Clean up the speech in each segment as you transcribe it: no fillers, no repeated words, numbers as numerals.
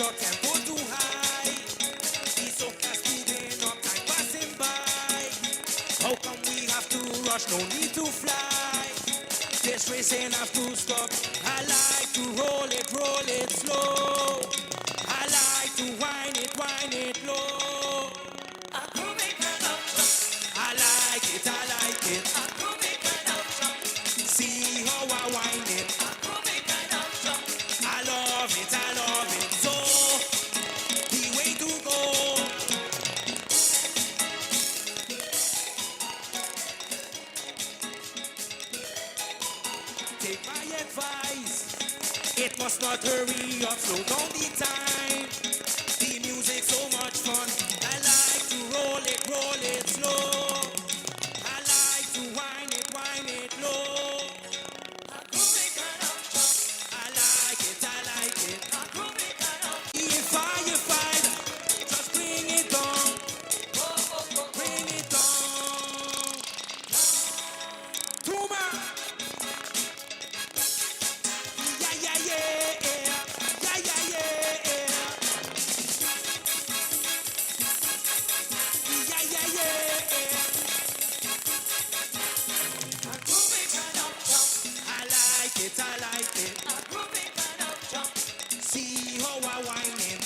your tempo too high. The soca speeding up, time passing by. How come we have to rush? No need to fly. This racing have to stop. I like to roll it slow. I like to wine it low. I like it, I like it. See how I wine it. I love it, I love it. So, the way to go. Take my advice. It must not hurry up, slow down the time. The music so much fun. I like to roll it slow. I like to wine it low. I like it, I like it. If I fight, just bring it on. Bring it on. Tuma. Yeah. Yeah. Yeah. I like it, I like it. See how I wine it.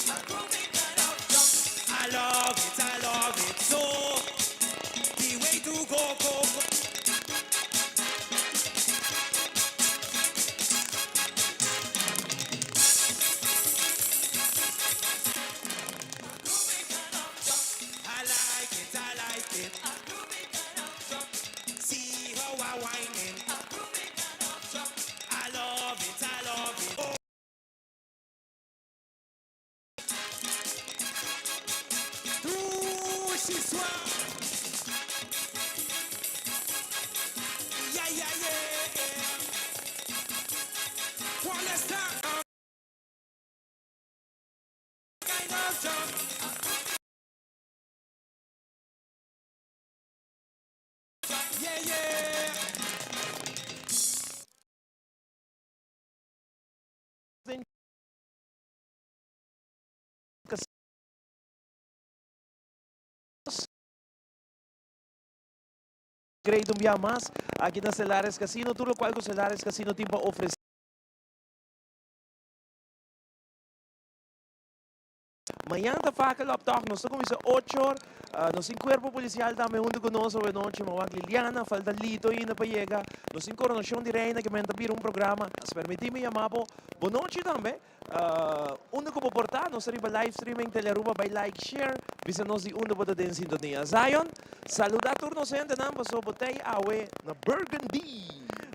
I love it, I love it. So, the way to go, go, go. I like it, I like it. See how I wine it. I love it, I love it. Oh. Dushi swa. Yeah. One last time. Kind of jump. Yeah. Den Great un bia mas aki na Celares Casino, tur locual cu Celares Casino tin pa ofrece. Mañan ta fakel op toch, nos ta cuminsa ocho or, nos tin cuerpo policial tambe hunto cu nos awe nochi, ma wak Liliana, falta Lito ainda pa yega, nos tin coronacion di reina que men ta bira un programa, as permiti mi yama bo bonochi tambe. Unda ku bo por ta, nos ta riba live streaming Telearuba bai like, share, bisa nos di unda bo ta den sintonia. Zion, saluda tur nos hendenan paso bo ta ei awe na Burgundy.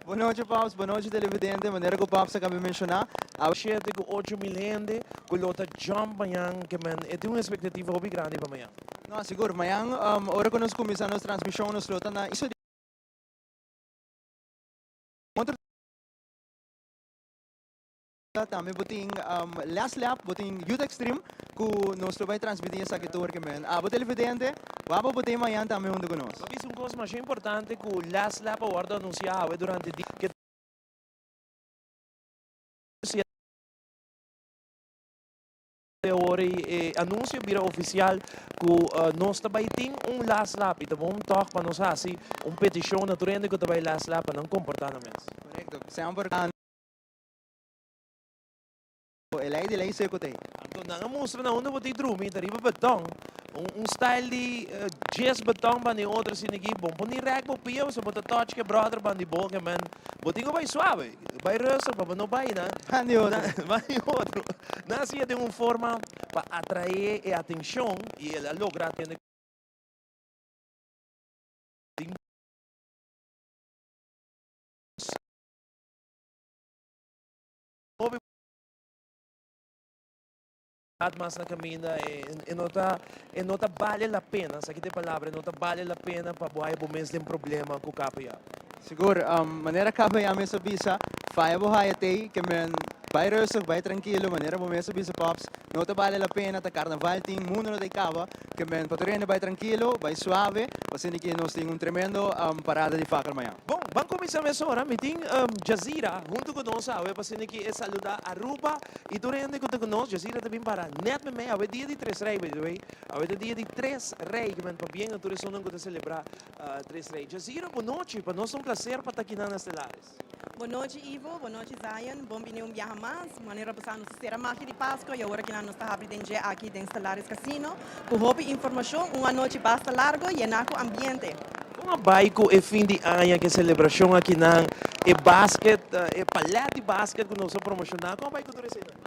Bon nochi Paps, bon nochi televidente, manera ku Paps a kaba menshoná, awe. Shete ku 8000 hende ku lo ta jump mañan ke men e tin un espektativa hopi grandi pa mañan. No, sigur, mañan ora ku nos kuminsá nos transmishon nos lo ta na iso di otro. Tambe bo tin Last Lap, bo tin Youth Extreme ku nos lo bai transmití esaki tur ke men. Abo televidente, wak bo tin mañan tambe huntu ku nos. Bo bisa un kos masha importante ku Last Lap a wòrdu anunsiá awe durante di ke awor e anunsio bira ofisial ku nos ta bai tin un Last Lap i ta bon tòg pa nos hasi un petishon na tur hende ku ta bai Last Lap pa nan komportá nan mes. Korekto. Semper. E lei di lei seco t'ei. Anto nan a mustra na unda bo ta drumi, ta riba beton. Un style di djes beton banda e otro asina aki. Bon pone rek bo pia pasobra bo ta touch ke brother banda di bo ke men. Bo tin ku bai suave, bai rustig pa bo no bai na. Banda di otro. Banda di otro. Nan a siña den un forma pa atrae e atencion y el a logra tende. Tin. Hopi mas na caminda e no ta e no ta bale la pena, esaki ta e palabra, e no ta bale la pena pa bo haya bo mes den problema cu KPA. Sigur, manera KPA mes a bisa, faya bo haya tey ke men. Bai rustig, bai trankilo, manera bo mes a bisa Pops, no ta bale la pena, ta carnaval tin, mundo no ta caba, ke men pa tur hende bai trankilo, bai suave, pasobra di ke nos tin un tremendo parada di fakkel mañan. Bon, ban cuminsa mesora, mi tin Jazira hunto cu nos awe pa asina ki e saluda Aruba y tur hende cu ta cu nos. Jazira ta bin para net memey, awe dia di Tres Rey by the way, awe ta dia di Tres Rey, ke men pabien na tur esunnan cu ta celebra Tres Rey. Jazira, bo nochi, pa nos ta un placer pa ta akinan na Stellaris. Bon nochi Ivo, bon nochi Zion, bon bini un biaha mas. Manera bo sa nos ta sera magia di Pascua y awor akinan nos ta habri den dje aki den Stellaris Casino cu hopi informacion, un anochi basta largo yena cu ambiente. Con a bay cu e fin di aña cu e celebracion akinan, e basket, e palet di basket cu nos a promociona, con a bay cu tur eseinan?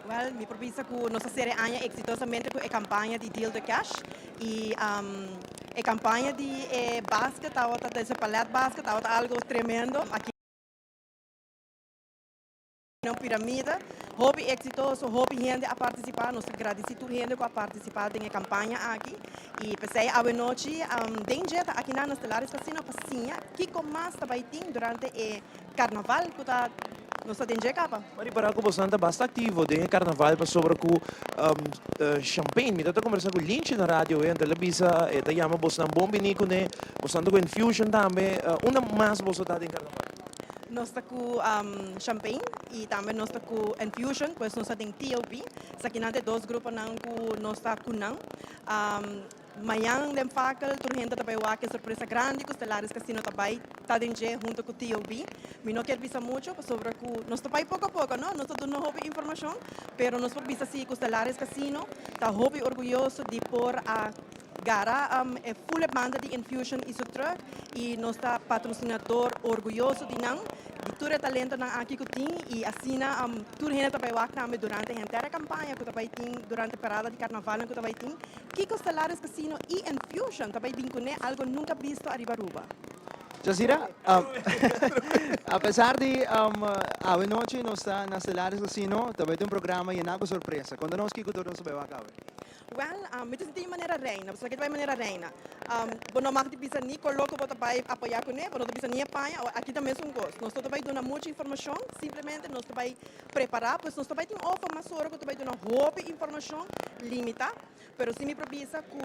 Wel, mi por bisa cu nos a sera e aña exitosamente cu e campaña di Deal the Cash y e campaña di e basket tabata, e palet basket tabata algo tremendo. Aki na un piramide, hopi exitoso, hopi hende a participa, nos ta gradici tur hende cu a participa den e campaña aki y p'esey awe nochi den dje ta aki na Stellaris Casino pa siña kico mas ta bay tin durante e Carnaval cu ta nos ta den dje caba. M'a ripara cu bosan ta basta activo den e carnaval pasobra cu Champagne. Mi ta ta conversa cu Linchi na radio e, anto el a bisa e ta yama bosnan bon bini cune, bosan ta cu Infusion tambe. Unda mas boso ta den carnaval? Nos ta cu Champagne y tambe nos ta cu Infusion, pues nos ta den TOB. Esakinan ta e dos gruponan cu nos ta cu nan. Mañan den Fakel tur hende ta bai wak e sorpresa grandi ku Stellaris Casino ta bai ta den dje hunto ku TOB. Mi no kier bisa mucho pasobra ku nos ta bai poko a poko no, nos ta duna hopi informashon pero nos por bisa si ku Stellaris Casino ta hopi orguyoso di por a gara e full e banda di Infusion y su truck y nos ta patrocinador orguyoso di nan, di tur e talentonan aki ku tin y asina tur hende ta bai wak tambe durante henter e kampaña ku ta bai tin durante parada di karnavalnan ku ta bai tin. Kiko Stellaris Casino y Enfusion ta bay bin cune algo nunca bisto ariba Aruba. Jazira, a pesar di awe nochi nos ta na Stellaris Casino, ta bay tin un programa yena cu sorpresa. Conta nos kico tur nos ta bay wak awe. Wel, mi ta sinti manera reina, pasobra ke ta bay manera reina. Bo no mag di bisa ni color cu bo ta bay apoya cune, bo no ta bisa ni e paña, aki ta mesun cos. Nos no ta bay duna mucho informacion, simplemente nos ta bay Prepará, pues nos ta bai tin offer mas ora ku ta bai duna hopi informashon limitá, pero si mi por bisa ku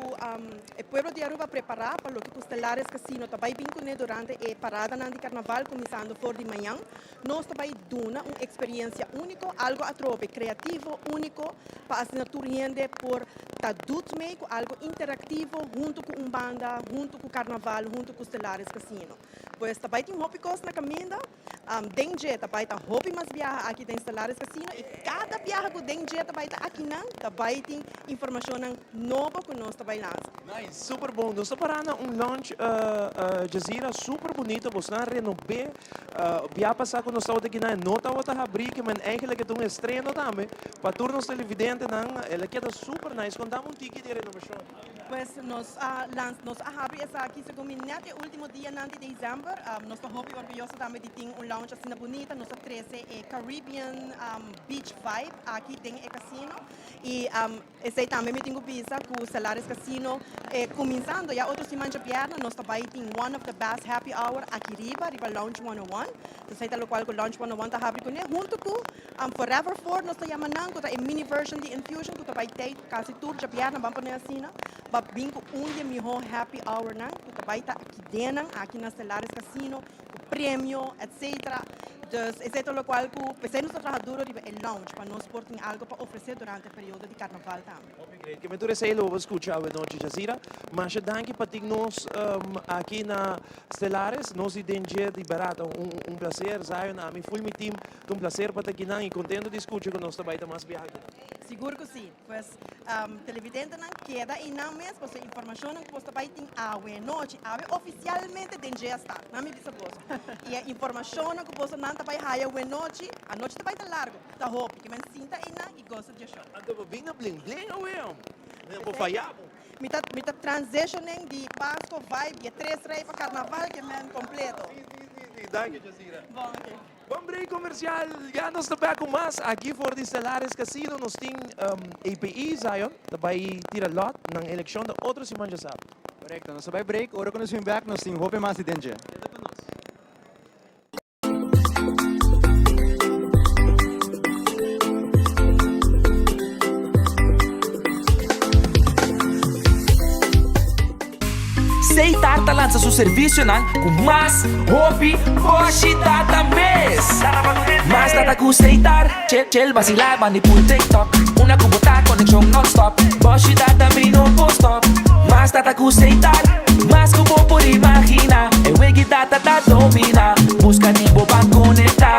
e pueblo di Aruba prepará pa loke ku Stellaris Casino ta bai bin kuné durante e paradanan di karnaval kuminsando for di mañan. Nos ta bai duna un eksperiencia úniko, algo atrobe kreativo, úniko, pa asina tur hende por ta doet mee ku algo interaktivo huntu ku un banda, huntu ku karnaval, huntu ku Stellaris Casino. Pues ta bai tin hopi kos na kaminda. Den dje ta bai ta hopi mas biaha aki den Stellaris Casino y cada biaha cu den dje ta bai ta akinan ta bai tin informacionnan nobo cu nos ta bai lansa. Nice, super bon. Nos ta para na un lounge Jazira super bunito. Bosnan a renob'é. Bia pasa cu nos tabata akinan e no tabata habrí, ke men eigenlijk e ta un estreno tambe pa tur nos televidentenan. El a keda super nice. Contame un tiki di e renovacion. Pues nos a lans nos a habri esaki segun mi net e ultimo dianan di december. Nos ta hopi orguyoso tambe di tin un lounge asina bunita. Nos a trece e Caribbean beach vibe aki den e casino. Y esey tambe mi tin cu bisa cu Stellaris Casino cuminsando ya otro siman djabièrnè nos ta bay tin one of the best happy hour aki riba, riba Lounge 101. Esey ta locual cu Lounge 101 ta habri cune hunto cu Forever Four nos ta yama nan cu ta e mini version di Infusion cu ta bay tey casi tur djabièrnè ban pone asina pa bin cu un di e miho happy hour nan cu ta bay ta aki den nan aki na Stellaris Casino cu premio etc. Dus esey ta locual cu pesey nos ta traha duro riba e lounge pa nos por tin algo pa ofrece durante e periodo di carnaval tambe. Hopi great. Ke men tur esey lo bo scucha awe nochi Jazira. Masha danki pa tin nos aki na Stellaris. Nos di den dje di berdad un placer. Zion, ami, full mi team. Ta un placer pa ta akinan y contento di scucha cu nos ta bay ta mas biaha akinan. Sigur cu si. Pues, televidentenan keda einan mes pasobra informacionnan cu bos ta bay tin awe nochi, awe oficialmente den dje a sta. Nan mi bisa boso. Y e informacionnan cu boso nan ta bay haya awe nochi, anochi ta bay ta largo, ta hopi. Ke men sinta einan y gosa dje show. Anto bo bin na bling bling awe om. Mi no por faya bo. Mi ta mi ta transitioning di Pasco vibe di e tres rey pa Carnaval ke men completo. Si, si, si, si. Danki Jazira. Bon, ok. Bon break comercial, ya nos ta bek cu mas aki for di Stellaris Casino. Nos tin APE Zion ta bay tira lot nan eleccion ta otro siman djasabra. Correcto, nos ta bay break, ora cu nos bin bek nos tin hopi mas di den dje. Keda cu nos. Setar ta lansa su servicionan cu mas hopi boshi data mes. Mas data cu Setar, chill chill basila bandi pul TikTok. Una cu bo ta conexion non stop, boshi data mi no por stop. Mas data cu Setar, mas cu bo por imagina. E wegi data ta domina, busca di bo ban conecta.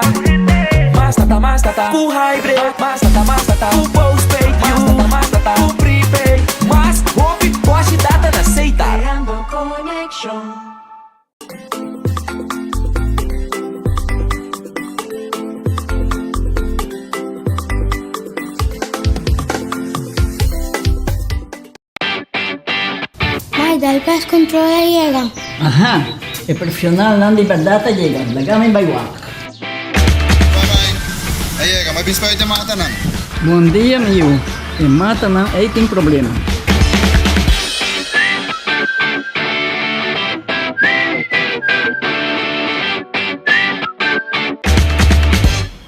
Mas data, mas data cu hybrid, mas data, mas data cu postpaid, mas data, mas data cu prepaid. Mas hopi boshi data na Setar. Creando conexion. Mai, dal pest control a yega. Aha, e profesionalnan di berdad a yega, laga mi bai wak. Bye bye, a yega, mi a bin spuit e matanan. Bon dia mi yu, e matanan ei tin problema.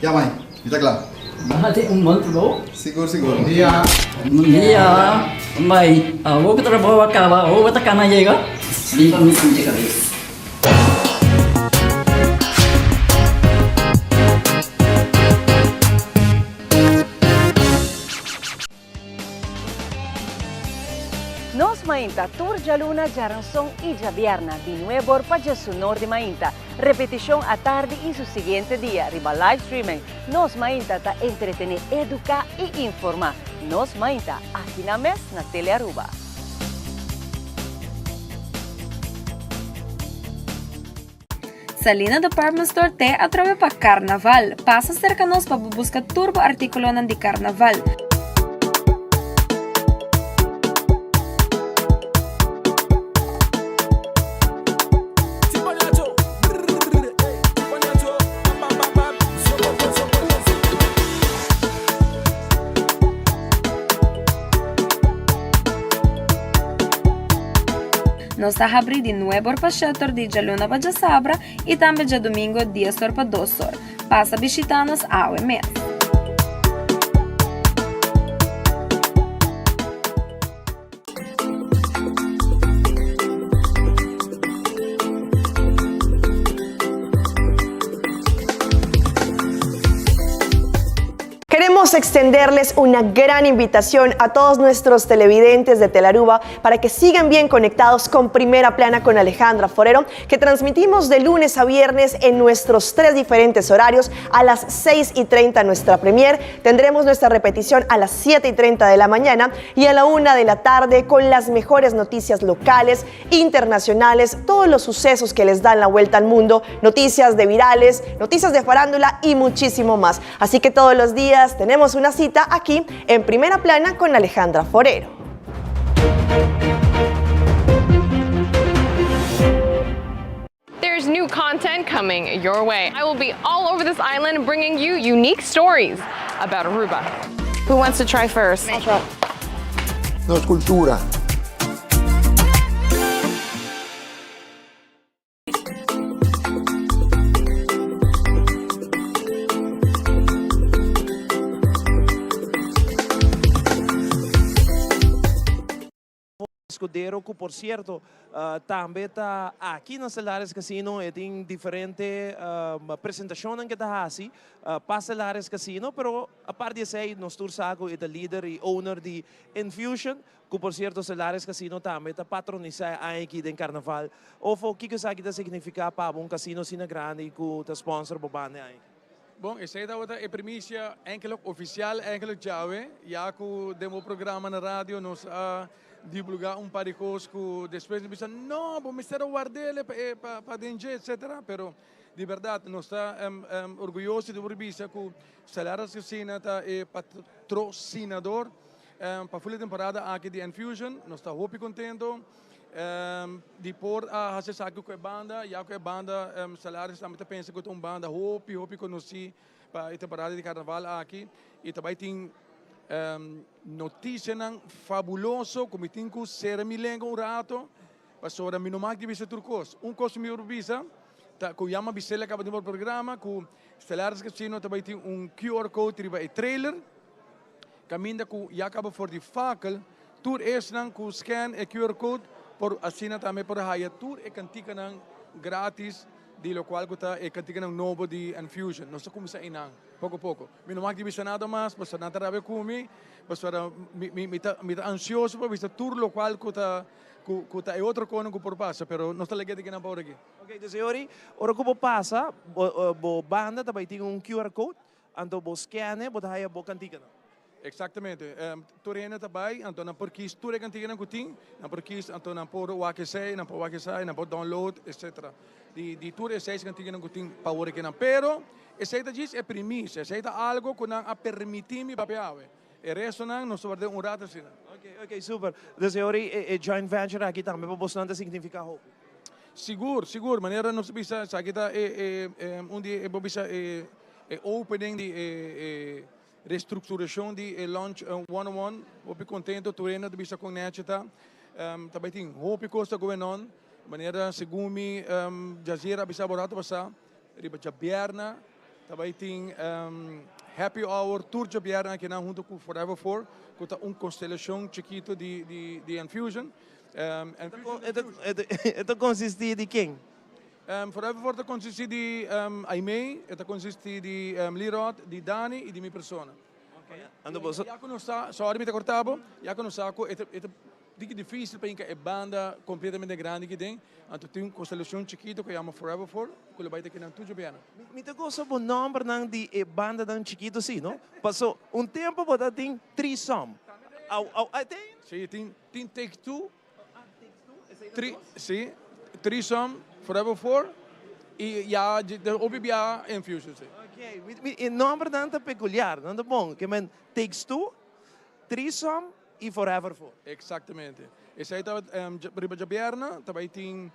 Ya mai, mi ta kla. Bo hasi un bon trabou? Sigur sigur. Bon dia. Bon dia. Bai, awor ku trabou a kaba, awor bo ta kana yega? Limpa mi pinche kabes. Nos Mainta tur djaluna, djaranson i djabierna di nuebor pa djesunor di mainta. Repetishon atardi i su siguiente dia riba live streaming. Nos Mainta ta entretene, educa i informa. Nos Mainta, aki na mes na Telearuba. Salina Department Store te atrobe pa Carnaval. Pasa cerca nos pa bo busca tur bo articulonan di Carnaval. Nos ta habri di nuebe or pa shete or di djaluna pa djasabra i tambe djadumingo dies or pa dos or. Pasa bishita nos awe mes. Queremos extenderles una gran invitación a todos nuestros televidentes de Telaruba para que sigan bien conectados con Primera Plana con Alejandra Forero, que transmitimos de lunes a viernes en nuestros tres diferentes horarios a las 6 y 30 nuestra premier. Tendremos nuestra repetición a las 7 y 30 de la mañana y a la 1 de la tarde con las mejores noticias locales, internacionales, todos los sucesos que les dan la vuelta al mundo, noticias de virales, noticias de farándula y muchísimo más. Así que todos los días tenemos una cita aquí en Primera Plana con Alejandra Forero. There's new content coming your way. I will be all over this island bringing you unique stories about Aruba. Who wants to try first? Nos cultura. Escudero cu por cierto tambe ta aki na Stellaris Casino e tin diferente presentacionnan cu e ta haci pa Stellaris Casino pero apart di esey nos tur sa cu e ta lider y owner di Infusion cu por cierto Stellaris Casino tambe ta patronisa e aña aki den Carnaval. Ofo kico esaki ta significa pa bo un casino asina grandi cu ta sponsor bo banda e aña aki? Bon, esei tabata e primisia enkele ofisial enkele djawe, ya ku den bo programa na radio nos a divulgá un par di kos ku despues nos bisa, no, bo mester a ward'el pa e pa pa den dje, etsetera. Pero di bèrdat nos ta orguyoso di por bisa ku Salares Casino ta e patrosinador pa ful e temporada aki di Enfusion. Nos ta hopi kontento. Di por a hasi esaki ku e banda, ya ku e banda Salares tambe ta pensa ku ta un banda hopi hopi konosí pa e temporada di karnaval aki i ta bai tin notisianan fabuloso ku mi tin ku sera mi lenga un rato pasobra mi no mag di bisa tur kos. Un kos ku mi por bisa ta ku ya mi a bis'el a kaba den por programa ku Salares Casino ta bai tin un QR code riba e trailer. Kaminda ku ya kaba for di fakel, tur esnan ku scan e QR code por asina tambe por haya tur e kantikanan gratis di lokual ku ta e kantikanan nobo di Enfusion. Nos ta kuminsá einan poko poko. Mi no mag di bisa nada mas pasobra nan ta rabia ku mi, pasobra mi mi mi ta mi ta ansioso pa bisa tur lokual ku ta ku ku ta e otro konan ku por pasa, pero nos ta lag'é di kinan pa ora aki. Ok, dus e ora ora ku bo pasa bo bo banda ta bai tin un QR code, anto bo scan e bo ta haya bo kantikanan. Exactamente. Tur hende ta bay, anto nan por kies tur e cantiganan cu tin, nan por kies, anto nan por wak esey, nan por wak esai, nan por download, etcetera. Di, di tur e seis cantiganan cu tin pa wor kinan. Pero, esey ta djis e primisia, esey ta algo cu nan a permiti mi papia awe. E restonan nos ta ward'e un rato asina. Ok, ok, super. Dus e ora e joint venture aki tambe pa bosnan ta significa hopi. Sigur, sigur. Manera nos a bisa, esaki ta e, e, un di e, bo bisa e, e opening di e, e Restructuracion di e Launch 101, hopi contento tur hende ta bisa con nechi ta. Ta bay tin hopi cos ta going on, manera segun mi Jazeera a bisa bo rato pasa, riba djabierna ta bay tin happy hour tur djabierna akinan hunto cu Forever Four cu ta un constelacion chikito di Enfusion. E ta consisti di ken? Forever Four ta consisti di Aimee, e ta consisti di Lirod, di Dani y di mi persona. Ya cu nos sa, sorry mi ta corta bo, ya cu nos sa cu e ta e ta diki dificil pa hinca e banda completamente grandi aki den, anto tin un constelacion chikito cu yama Forever Four cu lo bay ta kinan tur djobiana. Mi ta gosa bo nombernan di e bandanan chikito si, no? Paso un tempo bo ta tin Threesome. Au, au, a tin? Si, tin, tin Take Two. Tri, si, Threesome, Forever Four y ya de hopi bia Infusion, si. Ok, mi, mi, e nombernan ta peculiar, nan ta bon. Ke men Takes Two, Threesome y Forever Four. Exactamente. Esei ta riba djabièrnè ta bai tin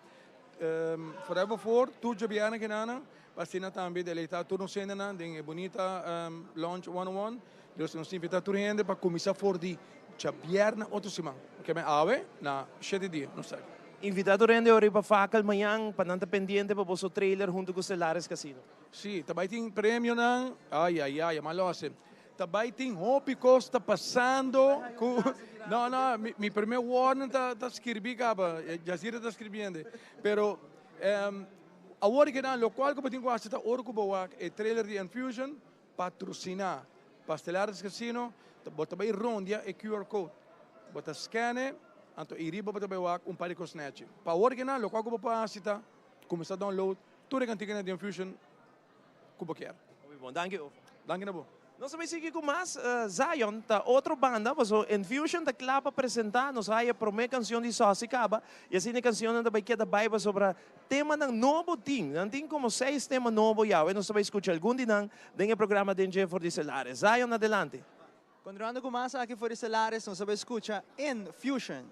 Forever Four tur djabièrnè kinana pa asina tambe deleitá tur nos hendenan den e bunita Lounge 101. Dus nos ta invitá tur hende pa kuminsá for di djabièrnè otro siman. Oke men awe na shete dia nos ta aki. Invitá tur hende ora riba Fakel mañan pa nan ta pendiente pa boso trailer huntu ku Stellaris Casino. Sí, ta bai tin premionan. Ai ai ai, a malose. Ta bai tin hopi kos ta pasando ku No no, mi mi primer warning ta ta skirbi kaba, Jazira ta skirbiende. Pero awor ke nan lokual ku bo tin ku hasi ta ora ku bo wak e trailer di Enfusion patrosiná pa Stellaris Casino, bo ta bai rondia e QR code. Bo ta scan e, anto ei riba bo ta bai wak un par di kos nechi. Pa awor ke nan lokual ku bo por hasi ta kuminsá download tur e kantikanan di Enfusion ku bo kier. Hopi bon. Danki Ufo. Danki na bo. Nos ta bay sigui cu mas. Zion ta otro banda paso Enfusion ta cla pa presenta. Nos haya e prome cancion di Saucy caba y asina e cancionnan ta bay keda bay pasobra temanan nobo tin. Nan tin como seis tema nobo yawe. Nos ta bay scucha algun di nan den e programa Den Dje for di Celares. Zion adelante. Continuando cu mas aki for di Celares nos ta bay scucha Enfusion.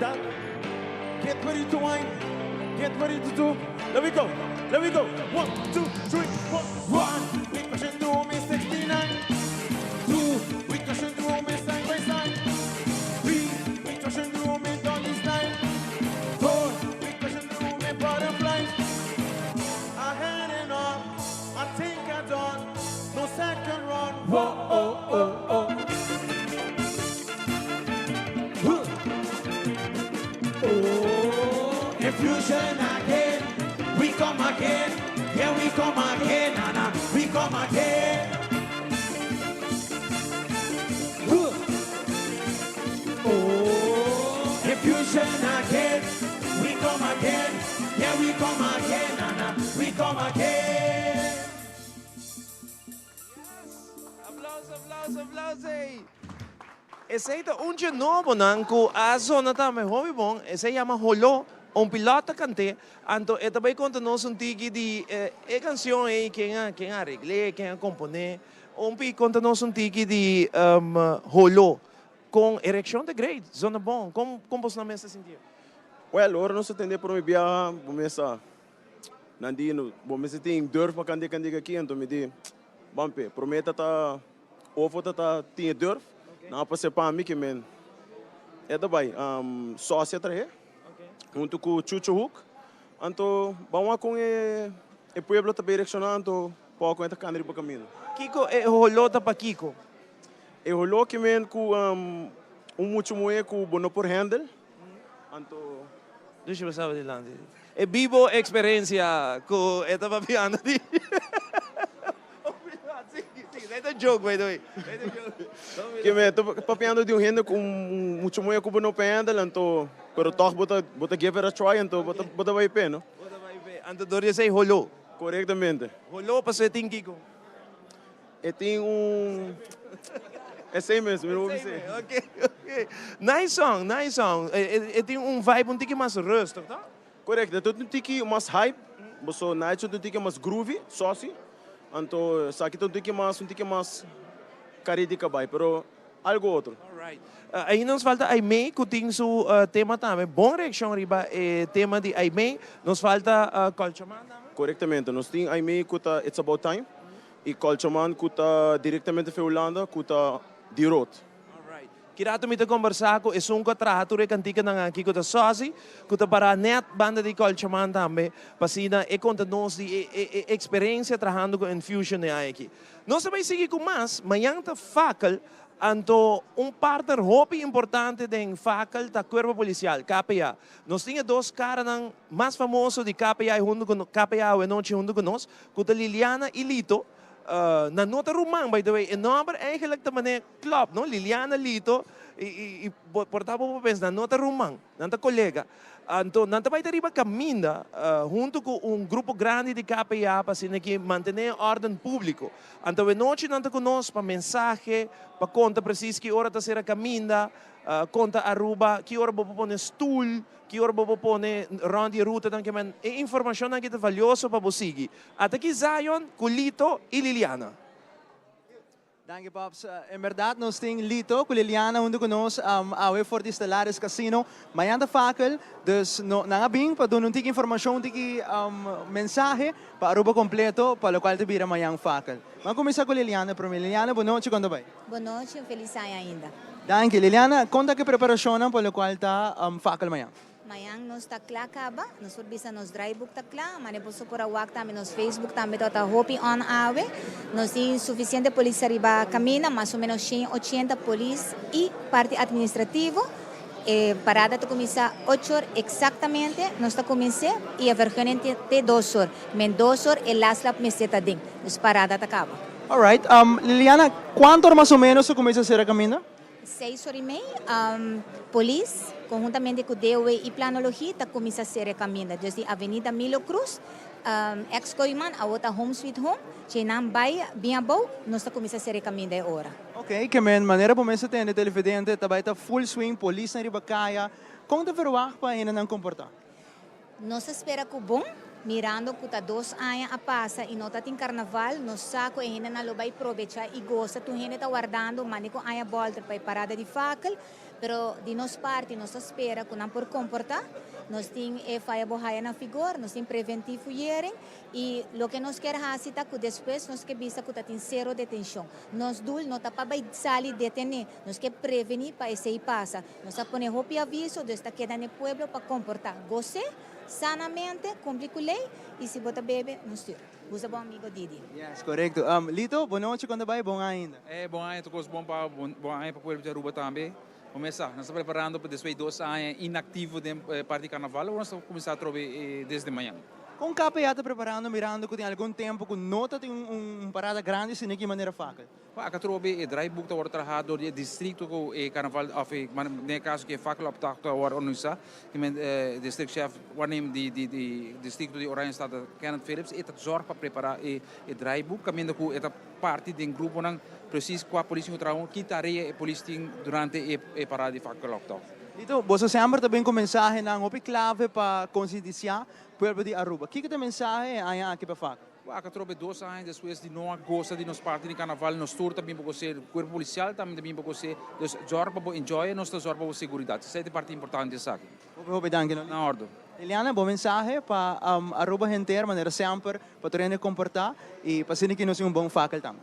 That Get ready to wine. Get ready to do. Let we go. Let we go. One, two, three, four. One, we crushing through me 69. Two, we crushing through me side by side. Three, we crushing through me doggy style. Four, we crushing through me butterflies. I had enough. I think I done. No second run. Whoa, oh, oh, oh. Huh. Oh, infusion again. We come again. Yeah, we come again. Nana, we come again. Huh. Oh, infusion again. We come again. Yeah, we come again. Nana, we come again. Aplauso, aplauso, aplauso. Esey ta un nobo nan cu a zona tambe hopi bon. Esey yama Holo, un pilota cante. Anto e tambe conta nos un tiki di e cancion ey ken a aregl'e, ken a compone. Un pi conta nos un tiki di Holo. Con ereccion ta great, zona bon. Con bo mes ta sinti? Well, ora nos atende por mi biaha, bo mesa nandino, bo mesa tin durf pa kande kande aqui, anto mi di, bampe, prometa ta ofo ta ta tin durf, na pa sepa mi que men e ta bai, sócia trahe, hunto cu Chucho Hook, anto vamos con e pueblo ta direcciona, anto poco e ta kande riba camino. Kiko e holo ta pa Kiko? E holo que men cu un mucho muhe cu bo no por handle, anto. Deixa eu passar adelante. E bibo experiencia cu e ta papiando di. Si, ta un joke, by the way. Que me to papiando di un hende cu mucho muhe cu bo no por handle, anto, pero toch bo ta give it a try, anto bo ta bai pe, no? Anto dor di esey holo. Correctamente. Holo pa tin Kiko. E tin un. Esey mes, mi no por bisa. Ok. Nice song, nice song. E tin un vibe un tiki mas rustig, toch? Correcto, e un tiki mas hype, so night un tiki mas groovy, saucy. Anto, esaki un tiki mas cari di cabay, pero algo otro. Alright. Ey nos falta Aimee, cu tin su tema tambe. Bon reaccion riba tema di Aimee. Nos falta Colchaman tambe. Correctamente, nos tin Aimee cu ta It's About Time y Colchaman cu ta directamente for Hulanda, cu ta di road. Ki rato mi ta combersa cu esun cu traha tur e cantica nan aki cu ta Sosi, cu ta para net banda di Colchaman tambe, pa asina e conta nos di e experiencia trahando cu Infusion aki. Nos tambe sigui cu mas, mañan ta Fakel, anto un partner hopi importante den Fakel ta Cuerpo Policial, KPA. Nos tin dos cara nan mas famoso di KPA hunto cu KPA anochi hunto cu nos, cu ta Liliana y Lito. Nan no ta ruman, by the way. E nomber eigenlijk ta mane klopt, no? Liliana, Lito, y por ta bo pensa, nan no ta ruman, nan ta colega. Anto, nan tambe ta riba caminda, hunto cu un grupo grandi di KPA pa asina cu mantene orden publico. Anto, anochi nan ta cu nos pa mensahe, pa conta precies ki ora ta cera caminda, conta Aruba, ki ora bo pone stoel, ki ora bo pone rond di ruta, dan kemen, e informacion nan cu ta valioso pa bo sigui. Ata aki Zion, cu Lito y Liliana. Danki, Pops. En berdad, nos tin Lito cu Liliana hunto cu nos awe for di Stellaris Casino. Mañan ta Fakel, dus no, nan a bin pa duna un tiki informacion, un tiki mensahe pa Aruba completo, pa locual ta bira mañan Fakel. Ban cuminsa cu Liliana prome. Liliana, bon nochi, con ta bay? Bon nochi, un feliz aña ainda. Danki. Liliana, conta cu preparacion pa locual ta Fakel mañan. Mañan nos ta cla caba, nos por bisa nos draaiboek ta cla, mas bo por a wak tambe nos Facebook tambe ta hopi on awe. Nos tin suficiente polis riba caminda, mas o menos 180 polis y parti administrativo. Parada ta cuminsa 8 or exactamente, nos ta cuminsa y e vergunning te 2 or. Men 2 or e laslap mester ta den. Dus parada ta caba. Alright. Liliana, cuanto or mas o menos ta cuminsa cera caminda? 6 or y mei, polis, conhuntamente cu DOW y Planologie, ta cuminsa cera caminda. Dus di Avenida Milo Cruz, ex Kooyman, awor ta Home Sweet Home, nan bay bin abou, nos ta cuminsa cera caminda e ora. Ok, ke men manera bo mes tende televidente, ta bay ta full swing, polis na riba caya. Con ta verwacht pa nan comporta? Nos ta spera cu bon. Mirando ku ta dos aña a pasa i no ta tin karnaval, nos sa ku e hendenan lo bai probecha i gosa. Tur hende ta wardando mane ku aña bòlter pa e parada di fakel, pero di nos parti nos ta spera ku nan por komportá. Nos tin e faya bo haya na figor, nos tin preventief fuyering i loke nos kier hasi ta ku despues nos ke bisa ku ta tin sero detenshon. Nos doel no ta pa bai sali detené, nos ke prevení pa esei pasa. Nos a pone hopi aviso, dus ta keda na e pueblo pa komportá. Gos'é sanamente, kumpli ku lei i si bo ta bebe, no stuur. Usa bo amigo Didi. Yes, korekto. Lito, bo nochi kon ta bai? Bon aña ainda. Eh, bon aña tur kos bon pa bo, bon aña pa pueblo di Aruba tambe. Bo mes sa, nos ta preparando pa despues di dos aña inaktivo den parti di karnaval, awor nos ta kuminsá atrobe desde mañan. Kon KPA ta preparando mirando ku tin algun tempu ku no ta tin un parada grandi asina ki manera fakel? Pa aka trobe e draaiboek ta wòrdu trahá dor di e distrikto ku e karnaval òf e den e kaso ku e fakkeloptocht ta wòrdu organisá. Ki men e distriktchef waarneem di di di distrikto di Oranjestad ta Kenneth Philips e ta zòrg pa prepará e e draaiboek kaminda ku e ta parti den gruponan presis kua polis tin ku traha ki tarea e polis tin durante e e parada di fakkeloptocht. Lito, boso semper ta bin ku mensahenan hopi klave pa konsientisiá pueblo di Aruba. Kiko ta e mensahe e aña aki pa fakkel? Wak atrobe dos aña despues di no a gosa di nos parti di carnaval, nos tur ta bin pa gos'é, cuerpo policial tambe ta bin pa gos'é, dus zorg pa bo enjoy, nos ta zorg pa bo seguridad. Esei ta e parti importante esaki. Hopi hopi danki no. Na ordo. Liliana, bo mensahe pa Aruba henter manera semper pa tur hende comporta y pa asina ki nos tin un bon fakel tambe.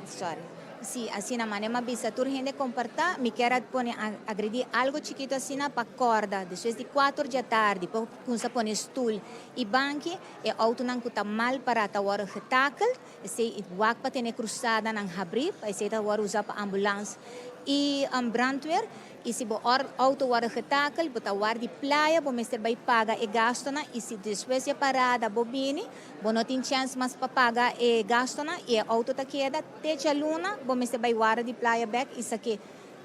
Sorry. Si, asina mane m'a bisa tur hende comparta, mi kier a pone agredi algo chikito asina pa corda despues di cuater djatardi por cunsa pone stoel y banki, e autonan cu ta mal para ta wordo getakeld, esey y wak pa tene cruzadanan habri, pa esey ta wordo usa pa ambulans y brandweer. Y si bo auto wordo getakel, bo ta ward di playa, bo mester bay paga e gastonan y si despues di e parada bo bini, bo no tin chens mas pa paga e gastonan y e auto ta keda te djaluna, bo mester bay warda di playa bek y sake.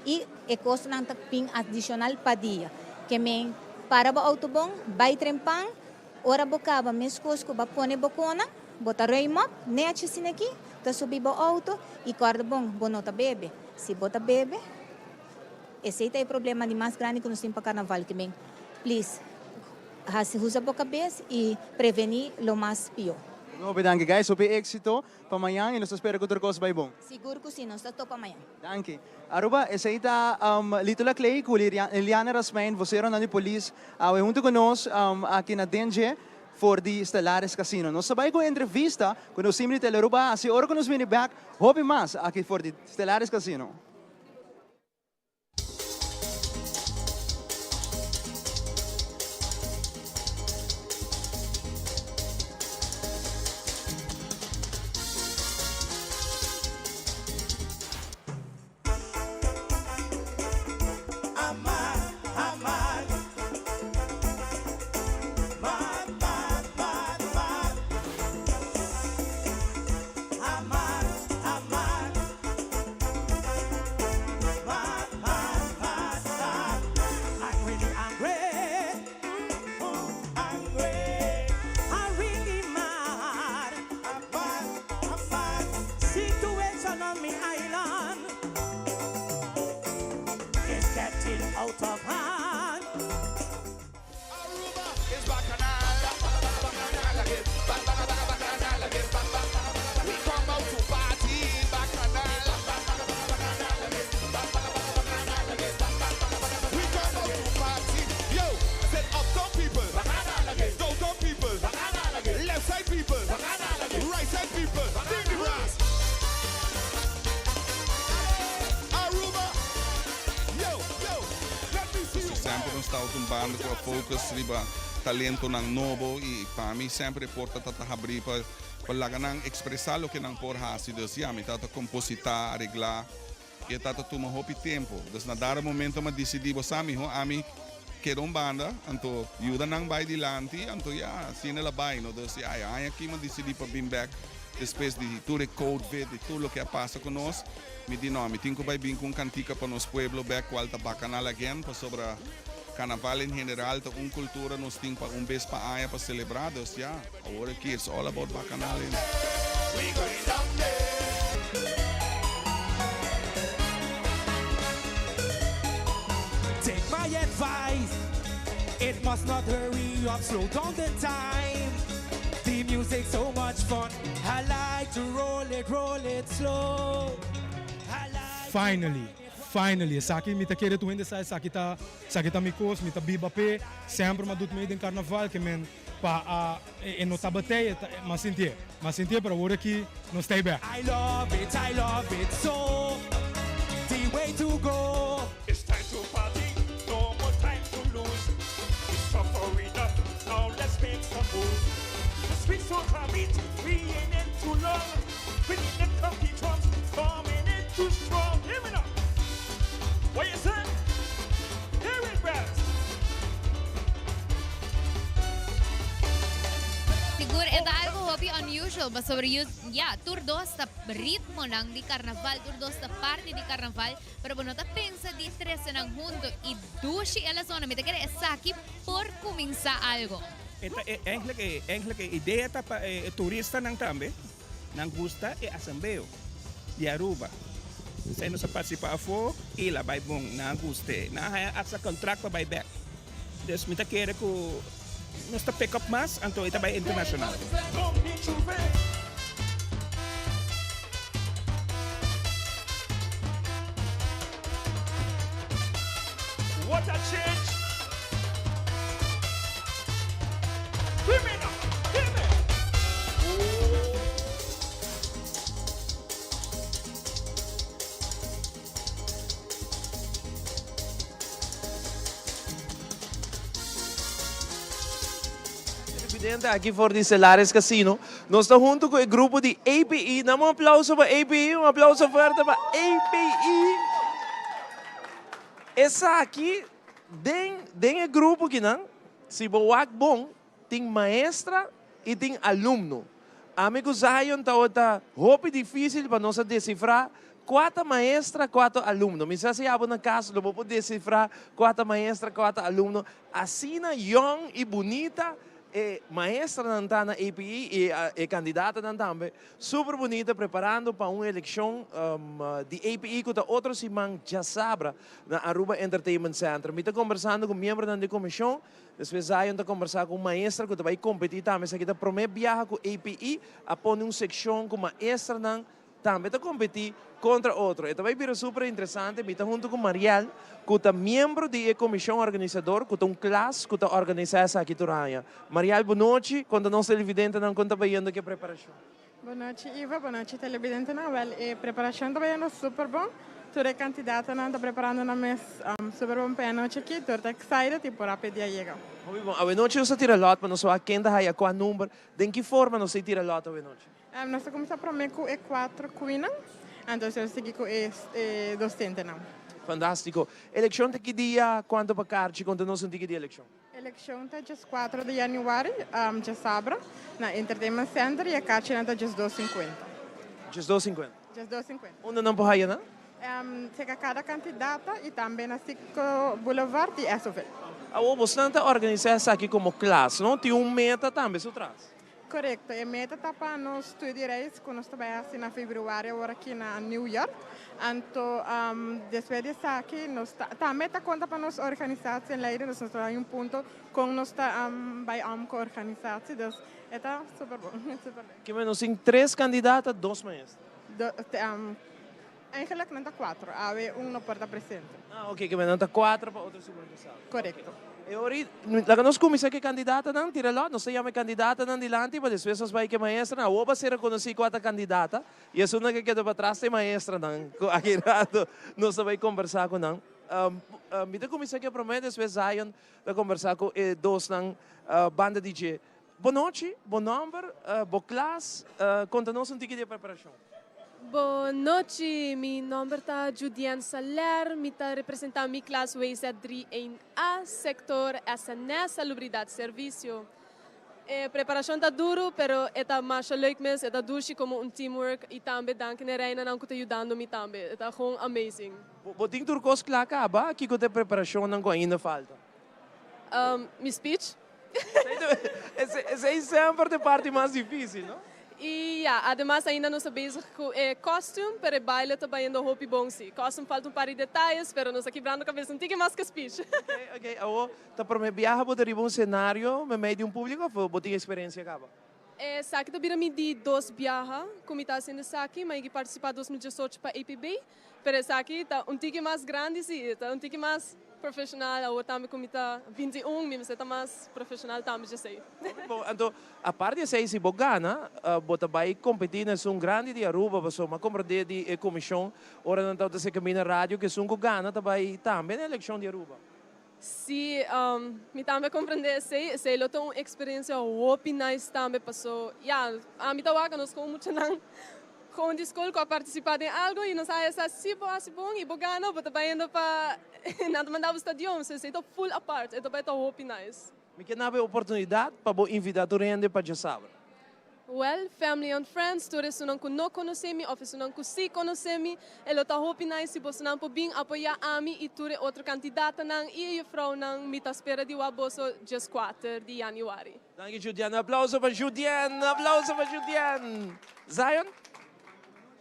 Y e costonan ta bin adicional pa dia. Ke men, para bo auto bon, bay trempan, ora bo caba mescos cu bo a pone bo conan, bo ta ruim op, nechi asina aki, ta subi bo auto y corda bon, bo no ta bebe. Si bo ta bebe. Esey ta e problema di mas grandi cu nos tin pa carnaval ki men please haci usa bo cabes y preveni lo mas pio. Hopi danki guys, hopi exito pa mañan y nos ta spera cu tur cos bay bon. Sigur cu si, nos ta topa mañan. Danki. Aruba, esey ta Lito Laclay cu Liliana Rasmijn, voceronan di polis awe hunto cu nos aki na Denge for di Stellaris Casino. Nos ta bay cu entrevista cu nos team di Telearuba a haci ora cu nos bini bek hopi mas aki for di Stellaris Casino. Semper nos tabata un banda cu a focus riba talentonan nobo y pa mi semper e porta ta ta habri pa pa laga nan expresa loke nan por haci. Dus ya, mi tabata composita, aregla y e tabata tuma hopi tempo. Dus na dado momento mi a dicidi, bo sa miho ami keda un banda, anto yuda nan bay dilanti, anto ya, asina el a bay no. Dus ya, e aña aki mi a dicidi pa bin bek despues di tur e covid y tur loke a pasa cu nos. Mi di no, mi tin cu bay bin cu un cantica pa nos pueblo bek cual ta Bacanal again, pasobra Carnaval en general ta un cultura nos tin pa un bes pa aña pa celebra, dus ya, awor aki it's all about Bacanal en. Take my advice. It must not hurry up, slow down the time. The music so much fun. I like to roll it, roll it slow. Finally, finally, esaki mi ta kere tur hende sa esaki ta esaki ta mi kos, mi ta biba p'e, semper mi a dut mee den karnaval ke men pa a e no tabat'ei, mi a sintié, mi a sintié pero awor aki nos ta ei bèk. I love it, I love it so, the way to go. It's time to party, no more time to lose. We suffer enough, now let's make some moves. The streets so beat, we ain't in too long. We need the cocky drums, coming in too strong. Hear me now. What you say? Hear it, brass. Sigur e ta algo hopi unusual pasobra yu ya tur dos ta ritmonan di carnaval, tur dos ta parti di carnaval, pero bo no ta pensa di trece nan hunto y dushi e la zona. Mi ta kere esaki por cuminsa algo. E ta e eigenlijk e eigenlijk e idea ta pa e turistanan tambe nan gusta e asambeo di Aruba. Esei nos a participa afo y la bay bon, nan a guste. Nan a haya hasta contract pa bay bek. Dus mi ta kere ku nos ta pick up mas anto e ta bai internacional. What a change! Hear me now, hear me! Televidente aki for di Celares Casino. Nos ta hunto cu e grupo di APE. Dame un aplauso pa APE, un aplauso fuerte pa APE. Esaki den den e grupo kinan, si bo wak bon, Tin maestra i tin alumno. Ami ku Zion tabata hopi difísil pa nos a desifrá kua ta maestra, kua ta alumno. Mi sa si abo na kas lo bo por desifrá kua ta maestra, kua ta alumno. Asina yòn i bunita e maestranan ta na APE i e kandidatonan tambe. Super bunita preparando pa un elekshon di APE ku ta otro siman djasabra na Aruba Entertainment Center. Mi ta kombersando ku miembronan di komishon. Despues Zion ta kombersá ku un maestra ku ta bai kompetí tambe. Esaki ta promé biaha ku APE a pone un sekshon ku maestranan tambe ta kompetí kontra otro. E ta bai bira super interesante. Mi ta huntu ku Mariel ku ta miembro di e komishon organisador ku ta un klas ku ta organisá esaki tur aña. Mariel, bonochi. Konta nos televidentenan kon ta bayendo ku e preparashon. Bon nochi Ivo, bon nochi televidentenan. Wel e preparacion ta bayendo super bon. Tur e candidatonan ta preparando nan mes super bon pa e anochi aki. Tur ta excited y por a p'e dia yega. Hopi bon. Awenochi nos ta tira lot pa nos wak ken ta haya cua number. Den ki forma nos ta tira lot awenochi? Nos ta cuminsa prome cu e cuatro queennan, anto nos ta sigui cu e docentenan. Fantastico. Eleccion ta ki dia? Cuanto pa carchi? Conta nos un tiki di eleccion. Elekshon ta djes kuatro di yanüari, djasabra, na Entertainment Center i e kachinan ta djes 2.50. Djes 2.50? Djes 2.50. Unda nan por haya nan? Serka kada kandidata i tambe na Citgo Boulevard i Esso-ville. Awor bosnan ta organisá esaki komo klas, no? Tin un meta tambe su tras? Korekto, e meta ta pa nos studiereis ku nos ta bai hasi na februari awor aki na New York. Anto despues di esaki nos ta tambe ta konta pa nos organisatie en Leiden, dus nos ta bai un punto kon nos ta bai om ku organisatie, dus e ta super bon, super leuk. Kimen nos tin tres kandidata, dos maestra. Eigenlijk nan ta cuatro, awe un no por ta presente. Ah, ok, kimen nan ta cuatro pa otro siman djasabra. Corecto. E ora ei, laga nos cuminsa cu e candidatanan, tira lot, nos ta yama e candidatanan dilanti pa despues nos bai cu e maestranan. Awor pa ser reconoci cua ta candidata y esunnan cu keda patras ta e maestranan cu aki rato nos ta bai combersa cu nan. Mi ta cuminsa cu e prome, despues Zion ta combersa cu e dosnan banda di dje. Bo nochi, bo nomber, bo klas, konta nos un tiki di e preparashon. Bo nochi, mi nomber ta Judienne Saler, mi ta representa mi klas WZ drie een A, sector SNS, Salubridad Servicio. E preparashon ta duru, pero e ta masha leuk mes, e ta dushi komo un teamwork y tambe danki na e reinanan ku ta yudando mi tambe, e ta gewoon amazing. Bo tin tur kos kla kaba? Kiko ta e preparashonnan ku ainda falta? Mi speech. Esei semper ta e parti mas difícil, no? Y ya, ademas ainda nos ta bezig cu e costume, pero e baile ta bayendo hopi bon si. Costume falta un par di detayes, pero nos ta kibrando cabes un tiki mas cu speech. Ok, ok. Awo, ta prome biaha bo ta riba un scenario memey di un publico of bo tin experiencia caba? Esaki ta bira mi di dos biaha cu mi ta haciendo esaki. Mi a yegi participa 2018 pa APB, pero esaki ta un tiki mas grandi si, ta un tiki mas profesional. Awor tambe cu mi ta 21, mi mester ta mas profesional tambe djesey. Bon, anto apart di esey si bo gana, bo ta bay competi na esun grandi di Aruba, pasobra mi a comprende di e comision ora nan tabata haci camina radio cu esun cu gana ta bay tambe na eleccion di Aruba. Sí, mi tambe a comprende esey. Esey lo ta un experiencia hopi nice tambe paso ya, ami ta wak nos como muchanan gewoon di school cu a participa den algo y nos a haya sa si bo haci bon y bo gana bo ta bayendo pa nan ta manda bo stadion. So esey ta full apart, e ta bay ta hopi nice. Mi ke naba e oportunidad pa bo invita tur hende pa djasabra. Well, family and friends, tur esunnan ku no konosé mi òf esunnan ku sí konosé mi, e lo ta hopi nice si bosonan por bin apoyá ami i tur e otro kandidatanan i e jufrounan. Mi ta spera di wak boso djeskuater di yanüari. Danki Judian. Aplauso pa Judian. Aplauso pa Judian. Zion?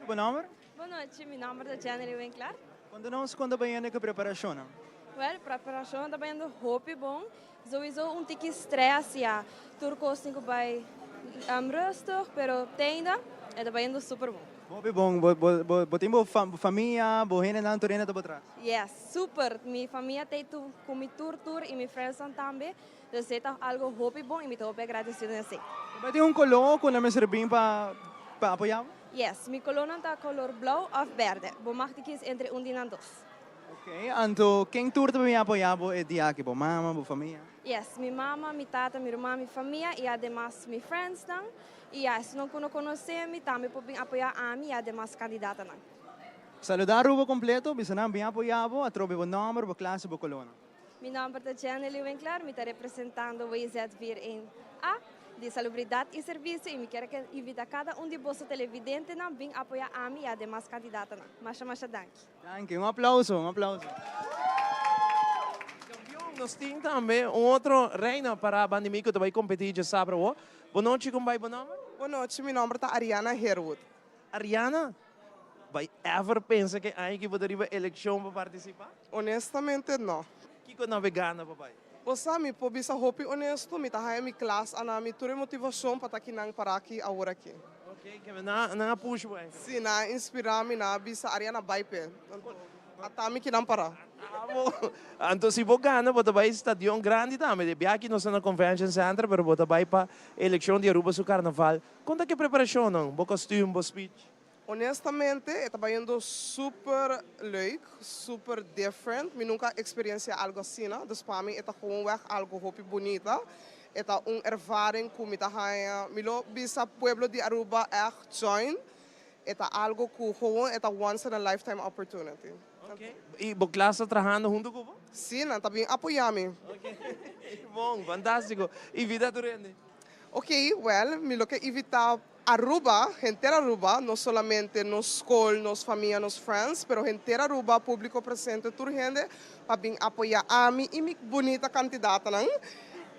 Bo nomber? Bon nochi, mi nomber ta Jenny Winkler. Konta nos kon ta bayendo ku preparashonnan? Well, preparashonnan ta bayendo hopi bon. Sowieso un tiki stress ya, tur kos tin ku bai rustig, pero te ainda e ta bayendo super bon. Hopi bon, bo bo bo bo tin bo famia, bo hendenan tur hende ta bo tras? Yes, super, mi famia ta ei tur ku mi tur tur i mi friendsnan tambe, dus e ta algo hopi bon i mi ta hopi agradecido den esei. Bo bai tin un koló ku nan mester bin pa pa apoya bo? Yes, mi kolónan ta kolor blou òf bèrdè, bo mag di kies entre un di nan dos. Ok, anto ken tur ta bin apoya bo e dia aki? Bo mama, bo famia? Yes, mi mama, mi tata, mi ruman, mi famia y ademas mi friendsnan. Y ya, esnan cu no conoce mi tambe por bin apoya ami y ademas candidatanan. Saluda Aruba completo, bisa nan bin apoya bo, atrobe bo nomber, bo clase, bo colornan. Mi nomber ta Jenny Winkler, mi ta representando WZ 41A di Salubridad y Servicio y mi kier a invita cada un di boso televidentenan bin apoya ami y ademas candidatanan. Masha masha danki. Danki, un aplauso, un aplauso. Campeon, nos tin tambe un otro reina para banda di mi cu ta bay competi djasabra awo. Bo nochi, con bay bo nomber? Bo nochi, mi nomber ta Ariana Herwood. Ariana, bay ever pensa cu e aña aki bo ta riba eleccion pa participa? Honestamente no. Kico nan bay gana pa bay? Bo sa, mi por bisa hopi honesto, mi ta haya mi klas a na mi tur e motivacion pa ta kinan para aki awor aki. Ok, keme nan nan a push bo eigenlijk? Si, nan a inspira mi, nan a bisa Ariana bai p'e. Anto, ata mi kinan para. Amo. Anto si bo gana bo ta bai stadion grandi tambe. De bia aki nos ta na Convention Center, pero bo ta bai pa eleccion di Aruba su carnaval. Con ta ki preparacionnan? Bo costume, bo speech? Honestamente e ta bayendo super leuk, super different. Mi nunca a experiencia algo asina, dus pa mi e ta gewoonweg algo hopi bunita. E ta un ervaring cu mi ta haña, mi lo bisa pueblo di Aruba echt join. E ta algo cu gewoon e ta once in a lifetime opportunity. Ok, y bo klas ta trahando hunto cu bo? Si, nan ta bin apoya mi. Ok, bon, fantastico. Invita tur hende. Ok, well, mi lo ke invita Aruba, henter Aruba, no solamente nos skol, nos famia, nos friends, pero henter Aruba, publico presente, tur hende pa bin apoya ami y mi bunita candidatanan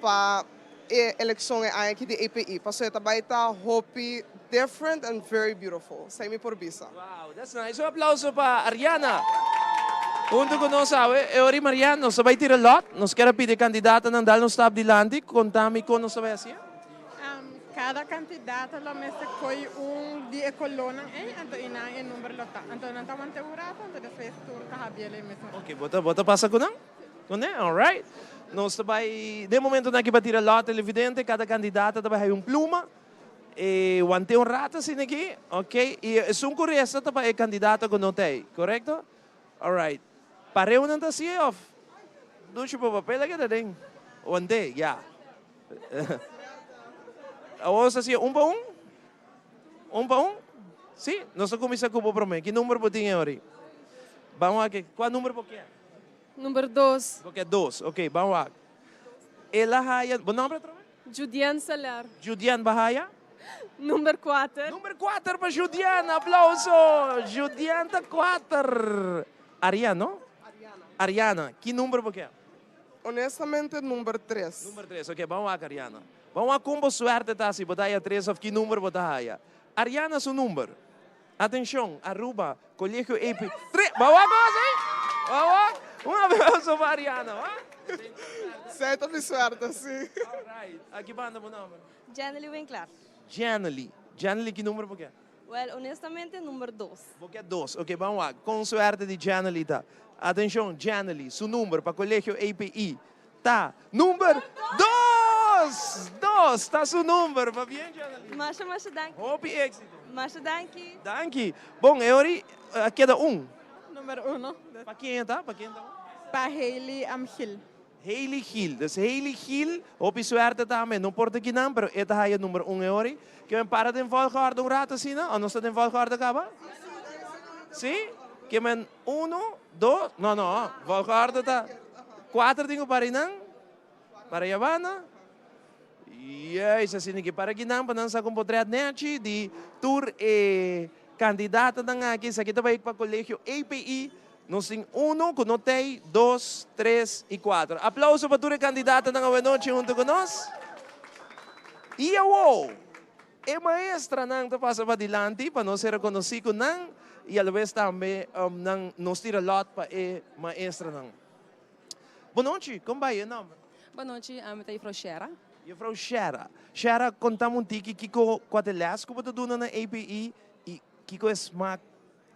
pa e eleccion e aña aki di API. Pasobra e ta bay ta hopi different and very beautiful, esey mi por bisa. Wow, that's nice. Un aplauso pa Ariana. Hunto cu nos awe, e ora y Marianne, nos ta bay tira lot. Nos kier a pidi e candidatanan dal nos stap dilanti, conta mi con nos ta bay haci'e. Kada kandidato lo mester koy un di e kolónan ei, anto i nan e number lo ta. Anto nan ta wanta un rato, anto despues tur ta habiel e mesun. Ok, bo ta bo ta pasa ku nan? Ku ne? Alright. Nos ta bai den momentonan aki pa tira lòt televidente, kada kandidato ta bai haña un pluma. E want'é un rato asina aki, ok. I esun ku resta ta pa e kandidato ku no ta ei, korekto? Alright. Pareu nan ta hasié òf dushi bo papel a keda den? Want'é, ya. Awor nos ta hasié un pa un? Un pa un? Sí? Nos ta kuminsá ku bo promé. Ki number bo tin e ora ei? Ban wak. Kua number bo kier? Number dos. Bo kier dos. Ok, ban wak. El a haya, bo nomber atrobe? Judian Saler. Judian, bo a haya? Number kuater. Number kuater pa Judian. Aplauso! Judian ta kuater. Arian, no? Ariana. Ariana. Ki number bo kier? Honestamente number tres. Number tres, ok, ban wak Ariana. Ban wak kon bo suerte ta si bo ta haya tres of ki number bo ta haya. Ariana su number. Atencion, Aruba, Colegio AP. Tres! Ban wak kos ey! Ban wak! Un aplauso pa Ariana, wa. Zij ta mi suerte, si. Alright. Aki banda bo nomber? Jenely Winklaar. Jenely. Jenely ki number bo ke? Wel, honestamente number dos. Bo ke dos. Ok, ban wak. Kon suerte di Jenely ta? Atencion, Jenely su number pa Colegio API ta number dos! Dos ta su number. Pabien Jenely. Masha, masha danki. Hopi exito. Masha danki. Danki. Bon, e ora a keda un. Number uno. Pa ken ta? Pa ken ta? Pa Hailey Gil. Hailey Gil. Dus Hailey Gil, hopi suerte tambe. No por ta kinan, pero e ta haya number un e ora. Ke men para den volgorde un rato asina? O nos ta den volgorde kaba? Si? Ke men uno, dos, no, no, volgorde ta kuater tin ku para einan, para yabana. Juist, asina ke para kinan pa nan saka un potret nechi di tur e kandidatonan aki. Esaki ta bai pa Colegio API. Nos tin uno ku no tei, dos, tres i kuater. Aplauso pa tur e kandidatonan awenochi huntu ku nos. I awo, e maestranan ta pasa padilanti pa nos ser rekonosí ku nan i alabes tambe nan nos tira lòt pa e maestranan. Bonochi, kon bai e nòmber? Bonochi, ami ta Jufrou Shera. Jufrou Shera. Shera, konta mi un tiki kiko kua ta e lès ku bo ta duna na API i kiko e smak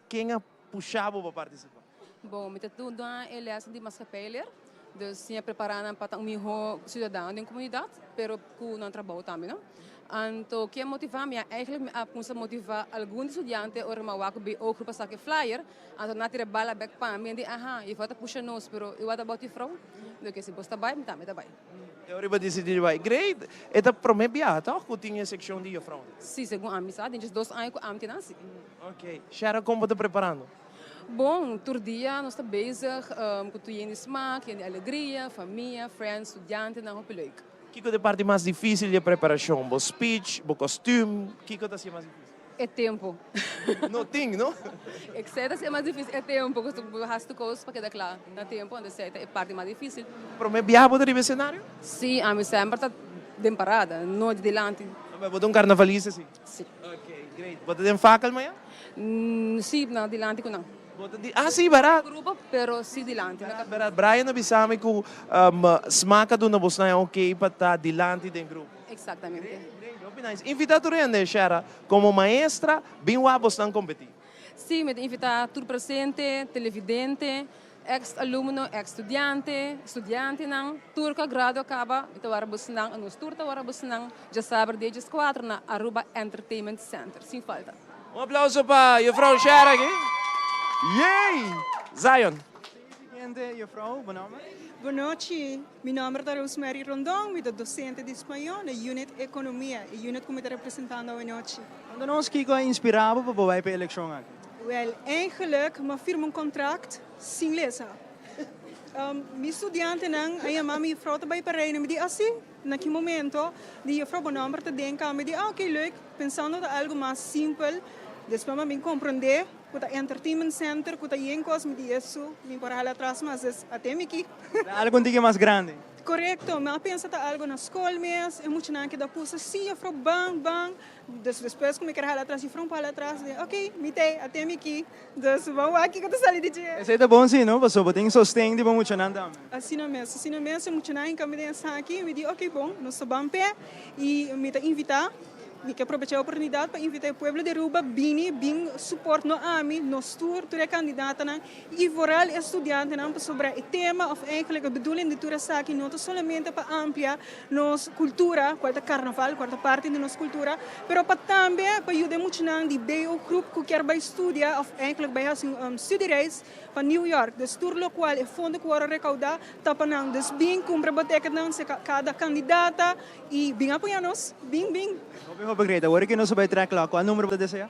Ken a pusha bo pa participa? Bon, mi ta duna e les di maatschappijleer. Dus siña prepara nan pa ta un miho ciudadano den comunidad, pero cu nan trabou tambe, no? Anto ken motiva mi? Eigenlijk mi a cuminsa motiva algun di studiante ora mi a wak bij Ooggroep a saca e flyer, anto nan a tira bala bek pa mi, mi a di aha, juffrouw ta pusha nos, pero i what about juffrouw? Mi di oke, si bos ta bai, mi tambe ta bai. E ora bo disidí di bai. Great! E ta prome biaha toch cu tin e seccion di juffrouw? Si, segun ami sa, den djes dos aña cu ami tin hasi. Ok. Shara kon bo ta preparando? Bon, tur dia nos ta bezig ku tur yen di smak, yen di alegria, famia, friends, studiantenan, hopi leuk. Kiko ta e parti mas dificil di e preparacion? Bo speech, bo kostuum, kiko ta hasi mas dificil? E tempo. No tin, no? Esei ta hasi mas dificil, e tempo, ku bo hasi tur kos pa keda kla na tempo, anto esei ta e parti mas dificil. Prome biaha bo ta riba escenario? Si, ami semper ta den parada, no di dilanti. Bo ta un carnavalista si? Si. Ok, great. Bo ta den fakel maña? Si, na dilanti ku nan. Bo ta di, ah si, barat. Grupo, pero si dilanti. Barat, barat. Brian a bisa mi ku smak a duna bosnan e ok pa ta dilanti den grupo. Exactamente. Great, great. Hopi nice. Invita tur hende, Shera, komo maestra, bin wak bosnan kompetí. Si, mi ta invita tur presente, televidente, Ex alumno, ex studiante, studiantenan, tur ku a gradua kaba, mi ta wara bosnan, nos tur ta wara bosnan djasaber dia djeskuater na Aruba Entertainment Center, sin falta. Un aplauso pa juffrouw Shera aki. Yey! Zion. Siguiente juffrouw, bo nomber? Bonochi, mi nomber ta Rosemary Rondon, mi ta docente di Spañó na Unit Economia, e unit cu mi ta representando awenochi. Conta nos kico a inspira bo pa bo bay pa e eleccion aki? Wel, eigenlijk mi a firma un contract sin lesa. Mi studiantenan a yama mi, juffrouw ta bay pa Reino. Mi di, ah si? Na ki momento? Di, juffrouw bo nomber ta den cama. Mi di, ah ok, leuk. Pensando ta algo mas simpel. Despues mi a bin comprende cu ta entertainment center, cu ta yen cos. Mi di, Jesu, mi por hala atras mas, dus ate mi ki. Ta algo un tiki mas grandi. Corecto, mi a pensa ta algo na scol mes, e muchanan a keda pusa, si juffrouw, ban, ban. Dus despues ku mi ker hala atras, juffrouw por hala atras, mi di, ok, mi t'ei, ate mi aki. Dus ban wak kiko ta sali di dje. Esei ta bon si, no? Pasobra bo tin sosten di bo muchanan tambe. Asina mes, asina mes, e muchanan hinka mi den esaki, mi di, ok, bon, nos ta ban p'e i mi ta invitá, mi ke aprovechá e oportunidat pa invitá e pueblo di Aruba bini, bin support no ami, nos tur, tur e kandidatanan I vooral e studiantenan pasobra e tema of eigenlijk e bedoeling di tur esaki no ta solamente pa amplia nos cultura, cual ta carnaval, cual ta parti di nos cultura, pero pa tambe pa yuda e muchanan di BO groep cu kier bay studia of eigenlijk bay haci un studiereis pa New York. Dus tur locual e fondo cu worde recauda ta pa nan. Dus bin cumpra bo ticketnan si cada candidata y bin apoya nos. Bin, bin. Hopi hopi great. Awor ki nos a bay trek clock, cua numero bo ta desea?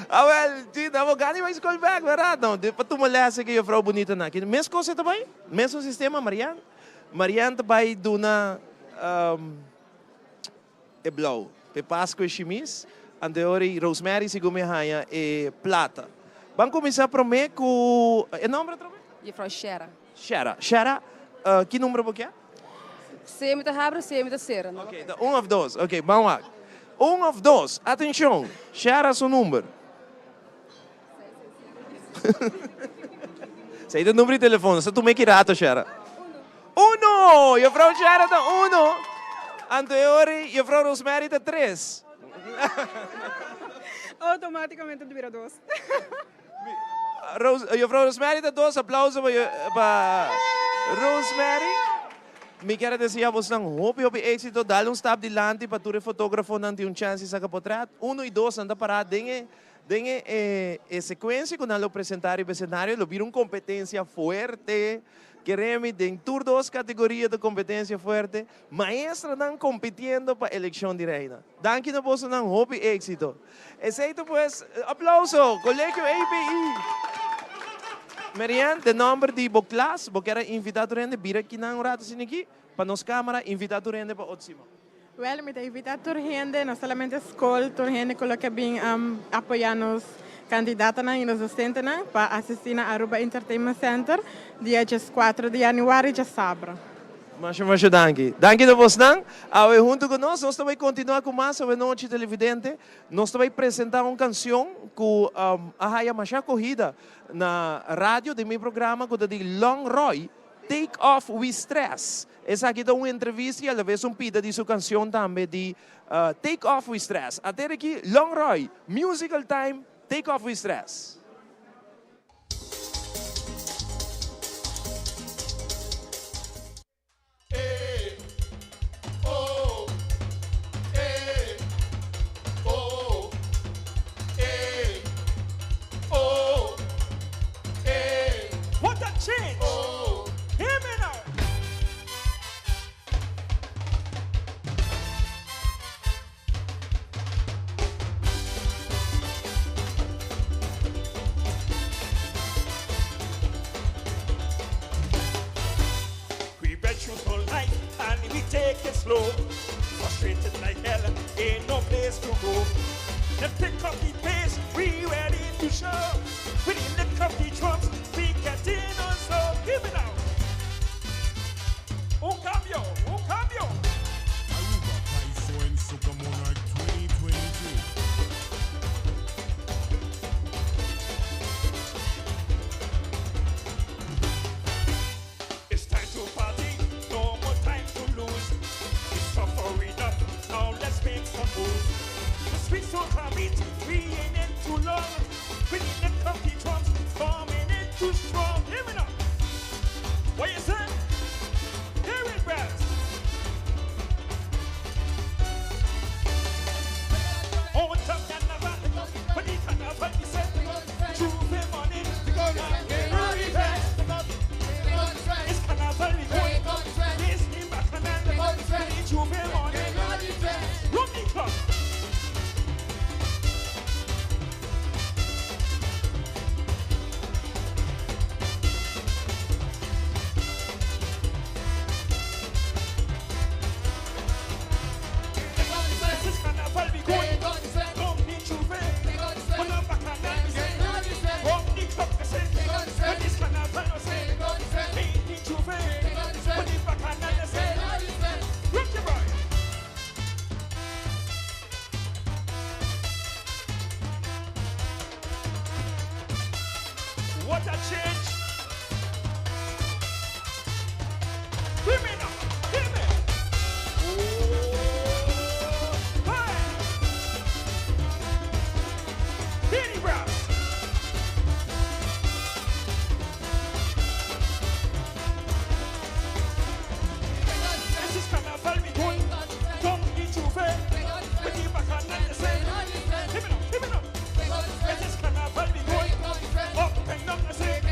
Awel, Gina, bo gana di bai skol bek, bèrdat? No, pa tuma lès aki juffrouw bunita nan aki. Mes kos e ta bai, mesun sistema, Marianne. Marianne ta bai duna e blou p'e pas ku e shimis, anto e ora ei Rosemary segun mi a haña e plata. Ban kuminsá promé ku e nòmber atrobe? Juffrouw Shera. Shera. Shera, ki number bo kier? Se mi ta habri o se mi ta sera. Ok, ta un of dos. Ok, ban wak. Un of dos. Atencion, Shera su number. Esei ta number di telefon. Nos ta tuma e ki rato, Shera. Uno! Juffrouw Shera ta uno. Anto e ora ei, juffrouw Rosemary ta tres. Automaticamente ta bira dos. Juffrouw Rosemary ta dos aplauso pa Rosemary. Mi kier a desea bosnan hopi hopi exito. Dal un stap dilanti pa tur e fotografonan tin un chance di saca potret. Uno y dos nan ta para den e den e e secuencia cu nan lo presenta riba e scenario. Lo bira un competencia fuerte. Keremi den tur dos categoria ta competencia fuerte. Maestranan compitiendo pa eleccion di reina. Danki na bosonan, hopi éxito. Esey ta pues, aplauso, Colegio API. Marianne, den nomber di bo klas, bo kier a invita tur hende bira kinan un rato asina aki, pa nos camara invita tur hende pa otro siman. Wel, mi ta invita tur hende, no solamente skol, tur hende ku lo ke bin apoya nos kandidatonan i nos dosentenan pa asisti na Aruba Entertainment Center dia dieskuatro di januari djasabra. Masha masha danki. Danki na bosnan. Awe huntu ku nos, nos ta bai kontinuá ku mas awe nochi televidente. Nos ta bai presentá un kansion ku a haya masha akohida na radio den mi programa ku ta di Long Roy, Take Off We Stress. Esaki ta un entrevista i alaves un pida di su kansion tambe di Take Off We Stress. Ater aki Long Roy, Musical Time, Take Off We Stress. What a change! Hear me now! We red shoes for life and we take it slow. Frustrated like hell, ain't no place to go. Then pick up the pace, we ready to show. We lick up the drums, we getting on slow. Give it out. Un cambio, un cambio. Aruba Kaiso en Soca Monarch 2022. It's time to party, no more time to lose. We suffer enough, now let's make some moves. The sweet soca beat, we ain't in too long. We need the coffee drums, coming in too strong. Hear me now. What you say? Hear it, brass. Oh, top carnival, but the carnival is set. J'ouvert morning, It's carnival we going. This in Bacchanal, J'ouvert morning. Run the club. What a change! Hear me now, hear me. Oh, hey. Hear the brass. This is carnival we going. Don't be J'ouvert. With the bacchanal they say. Hear me now, hear me now. This is carnival we going. Up and down I say.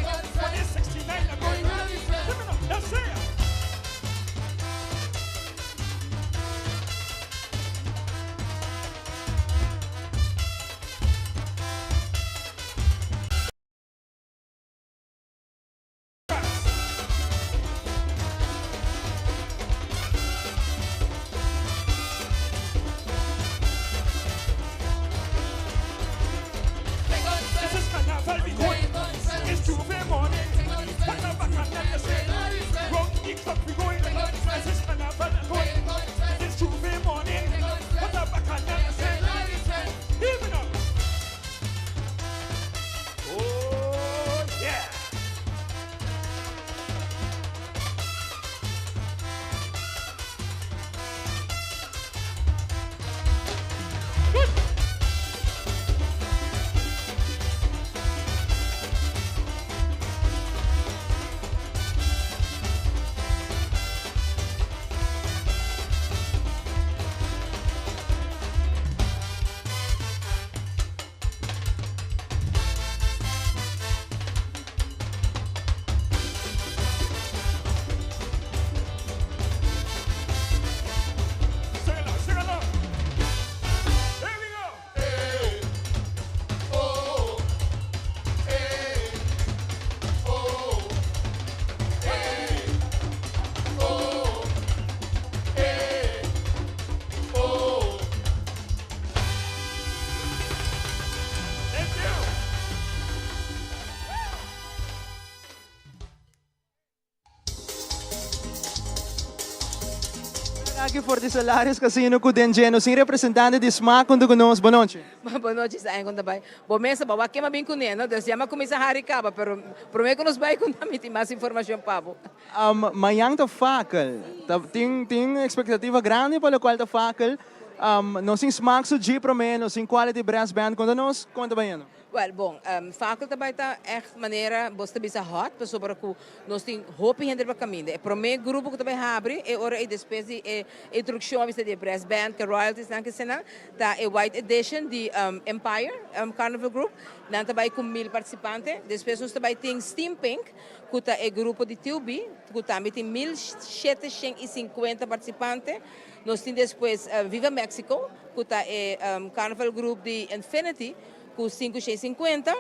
tiki for di Solaris Casino ku den dje nos tin representante di Smaak huntu ku nos. Bon nochi. Bon nochi Saen kon ta bai? Bo mesa bo wak kema bin kuné no? Dus ya mi a kuminsá hari kaba pero promé ku nos bai ku nan mi tin mas informashon pa bo. Mañan ta fakel. Ta tin tin expectativa grandi pa locual ta fakel. Nos tin Smaak su Jeep prome, nos tin Quality Brass Band. Conta nos con ta bayendo. Wel bon, fakel ta bay ta echt manera bo ta bisa hot pasobra cu nos tin hopi hende riba caminda. E prome grupo cu ta bay habri e ora ey despues di e introduccion a bisa di e brass band cu e royalties nan kisenan ta e white edition di Empire Carnival Group. Nan ta bay cu mil participante. Despues nos ta bay tin Steam Pink. ku ta e grupo di Tilby, ku tambe tin 1750 partisipante. Nos tin despues Viva Mexico, ku ta e carnaval group di Infinity, ku 550.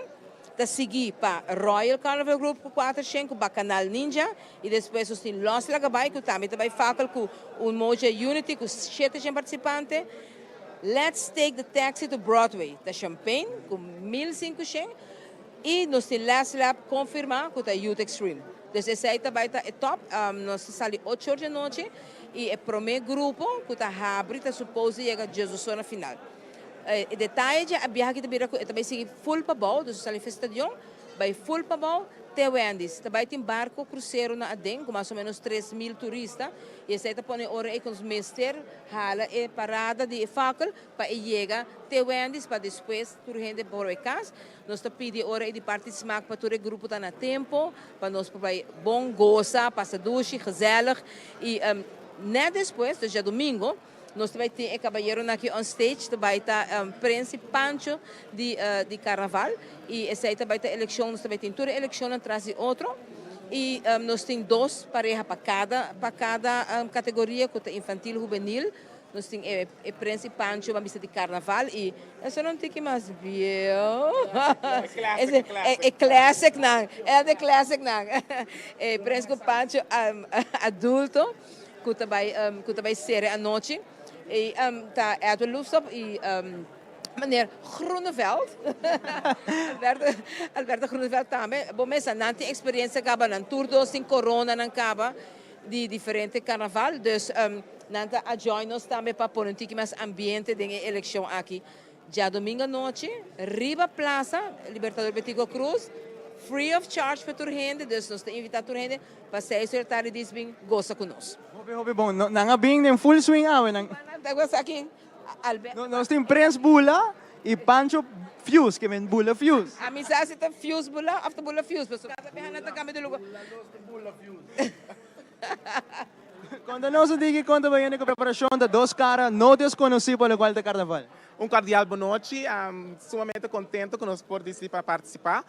Ta sigui pa Royal Carnival Group ku 400, ku Bacanal Ninja. I despues nos tin Los Lagabay, ku tambe ta bai fakkel ku un Moja Unity ku 700 partisipante. Let's Take the Taxi to Broadway ta Champagne ku 1500. Y nos tin Last Lap confirma cu ta Youth Extreme. Dus esey ta bay ta e top. Nos ta sali ocho or di anochi y e prome grupo cu ta habri ta suppose di yega djesdosor na final. E detaye dje a biaha aki ta bira cu e ta bay sigui full pabao, dus nos sali for stadion bay full pabao te Wendy's. Ta bay tin barco crucero na aden cu mas o menos 3000 turista y esey ta pone ora ey cu nos mester hala e parada di e fakkel pa e yega te Wendy's pa despues tur hende por bay cas. Nos ta pidi ora ei di parti Smaak pa tur e grupo ta na tempo, pa nos por bai bon gosa, pasa dushi, gezellig. I net despues, dus djadumingo, nos ta bai tin e kabayeronan aki on stage, ta bai ta Prins i Pancho di di Karnaval. I esei ta bai ta elekshon, nos ta bai tin tur e elekshonnan tras di otro. I nos tin dos pareha pa kada pa kada kategoria ku ta infantil, hubenil. Nos tin e e Prins y Pancho ban bisa di carnaval y eso un tiki mas bieu. E classic, E classic nan, e de classic nan. E Prins cu Pancho adulto cu ta bay cu ta bay cera e anochi. Y ta Edwin Loefstop y meneer Groeneveld, Alberto Alberto Groeneveld tambe. Bo mesa nan tin experiencia caba, nan tur dos tin corona nan caba. di diferente carnaval, dus nan ta a join nos tambe pa pone un tiki mas ambiente den e eleccion aki. Djadomingo anochi riba Plaza Libertador Betico Cruz, free of charge pa tur hende, dus nos ta invita tur hende pa seis ora tardi dis bin goza cu nos. Hopi hopi bon, nan a bin den full swing awe nan. Nan ta goza aki. Alberto. Nos tin Prins Bula y Pancho Fuse, ke men Bula Fuse. Ami sa si ta Fuse Bula of ta Bula Fuse, pasobra cada biaha nan ta cambia di lugar. Bula nos ta Bula Fuse. Konta nos un tiki kon ta bayendo ku preparashon ta dos kara no deskonosí pa lokual ta karnaval. Un cordial bonochi, sumamente contento cu nos por dicidi pa participa.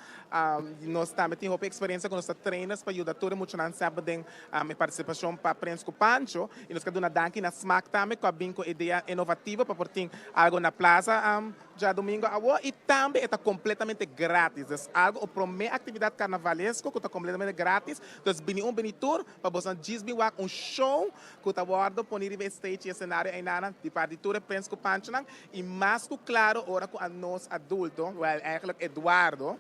Nos tambe tin hopi experiencia cu nos ta trainers pa yuda tur e muchanan semper den e participacion pa Prins cu Pancho. Y nos ke duna danki na Smaak tambe cu a bin cu idea innovativo pa por tin algo na plaza djadomingo awo. Y tambe e ta completamente gratis. Dus algo, un prome actividad carnavalesco cu ta completamente gratis. Dus bini un bini tur pa boso djis bin wak un show ku ta wòrdu poni riba e stage i esenario einanan di parti di tur e prens ku panchonan i mas ku klaro ora ku anos adulto, wèl eigentlik Eduardo,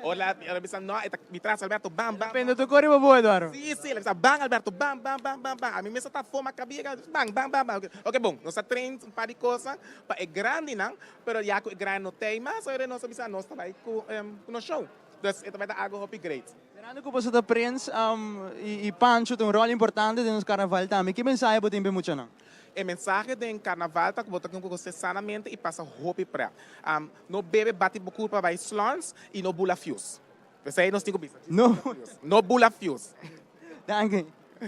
ora el a bisa no e ta mi tras Alberto bam bam Depende tu kor riba bo Eduardo. Si si el a bisa ban Alberto bam bam bam bam bam ami mes a ta foma kabia bam bam bam bam oke bon nos a train un par di kosa pa e grandinan pero ya ku e grandi no tei mas ora nos a bisa nos ta bai ku nos show dus e ta bai ta algo hopi great. Mirando cu boso ta Prins y Pancho ta un rol importante den nos carnaval tambe, ki mensahe bo tin pa e muchanan? E mensahe den carnaval ta cu bo ta tin cu goce sanamente y pasa hopi pret. No bebe bati bo curpa bay slons y no bula fuse. Esey nos tin cu bisa. No. No bula fuse. Danki.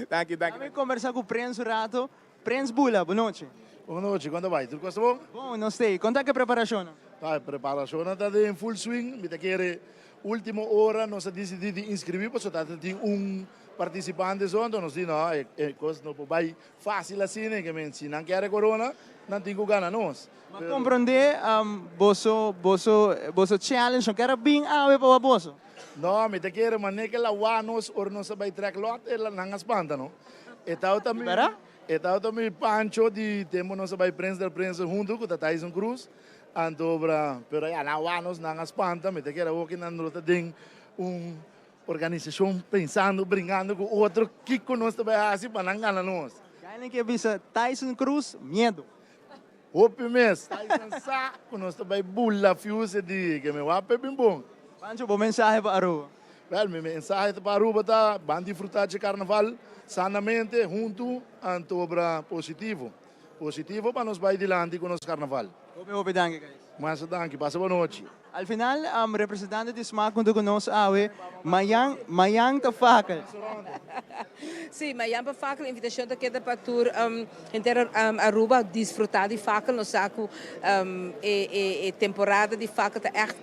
Danki, danki. Dame conversa cu Prins un rato. Prins Bula, bon nochi. Bon nochi, con ta bay? Tur cos ta bon? Bon, nos ta ey. Con ta cu e preparacionnan? Ta, e preparacionnan ta den full swing. Mi ta kere Ultimo ora nos a disidí di inskribí pasobra ta tin un partisipante so, anto nos di no, e kos no por bai fásil asina, ke men si nan kere korona nan tin ku gana nos. Ma komprondé boso boso boso challenge no kere a bin awe pa wak boso? No, mi ta kere manera ke lawa nos ora nos a bai trèk lòt e nan a spanta no. E tabata mi e tabata mi pancho di tempu nos a bai Prins del Prince huntu ku ta Tyson Cruz. Anto bra, pero ya nan wak nos, nan a spanta, mi ta kere awor ki nan lo ta den un organisashon pensando, bringando ku otro kiko nos ta bai hasi pa nan gana nos. Eilen ke bisa Tyson Cruz miedo. Hopi mes, Tyson sa ku nos ta bai bula fuse di ke mi wak p'e bin bon. Pancho, bo mensahe pa Aruba? Wel, mi mensahe pa Aruba ta, ban disfruta dje karnaval sanamente, huntu, anto obra positivo. Positivo pa nos bai dilanti ku nos karnaval. Hopi hopi danki guys. Masa danki, pasa bo nochi. Al final representante di smaak hunto ku nos awe, mayan, mayan ta fakel. Sí, mayan pa fakel, invitashon ta keda pa tur henter Aruba disfruta di fakel. Nos sa ku e temporada di fakel ta ègt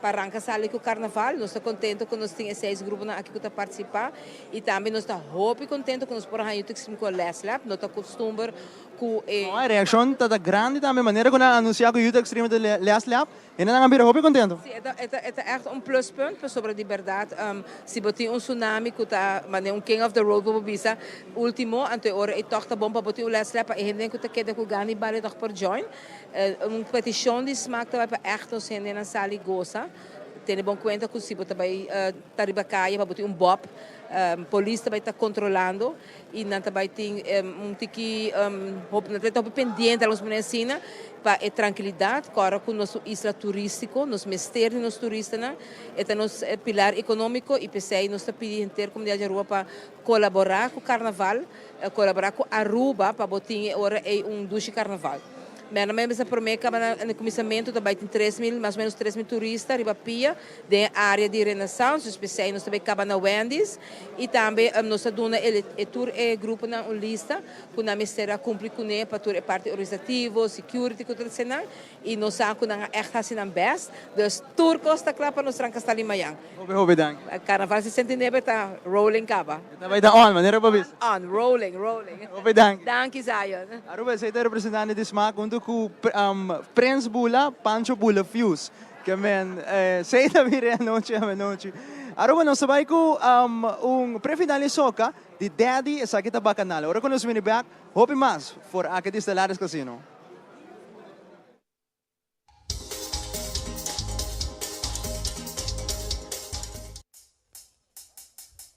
pa ranka sali ku karnaval. Nos ta kontento ku nos tin e seis gruponan aki ku ta partisipá i tambe nos ta hopi kontento ku nos por a haña Youth Extreme ku a lèslap. No ta kustumber ku e. No, e reakshon ta ta grandi tambe. Manera ku nan a anunsiá ku Youth Extreme ta lèslap, hendenan a bira hopi kontento. Sí, e ta e ta e ta ègt un pluspunt pasobra di bèrdat si bo tin un tsunami ku ta manera un king of the road ku bo bisa último, anto e ora ei tòg ta bon pa bo tin un lèslap pa e hendenan ku ta keda ku gana di balia tòg por join. Un petishon di smak ta bai pa ègt nos hendenan sali gosa. Tene bon kuenta ku si bo ta bai ta riba kaya pa bo tin un bòb, polis ta bai ta kontrolando i nan ta bai tin un tiki hopi, nan ta bai ta hopi pendiente algu manera asina pa e trankilidat. Kòrda ku nos un isla turístiko, nos mester di nos turistanan, e ta nos pilar ekonómiko i p'esei nos ta pidi henter komunidat di Aruba pa kolaborá ku karnaval. Kolaborá ku Aruba pa bo tin e ora ei un dushi karnaval. Mèrna mei bisa promé kaba na kuminsamentu ta bai tin 3000, mas o ménos 3000 turista riba pia den e área di Renaissance, dus p'esei nos ta bai kaba na Wendy's i tambe nos ta duna e tur e gruponan un lista ku nan mester a kumpli kuné pa tur e parti organisativo, security ku ta nan. I nos sa ku nan a ègt hasi nan bèst. Dus tur kos ta kla pa nos tranka stali mayan. Hopi hopi danki. Karnaval 69 ta rolling kaba. E ta bai ta on, manera bo bisa. On, rolling, rolling. Hopi danki. Danki Zion. Aruba esei ta representante di smaak huntu ku Prins Bula, Pancho Bula Fuse. Ke men esei ta bira e anochi amenochi. Aruba nos ta bai ku un prefinal di soka di Daddy esaki ta Bacanal. Ora ku nos bini bek hopi mas for aki di Stellaris Casino.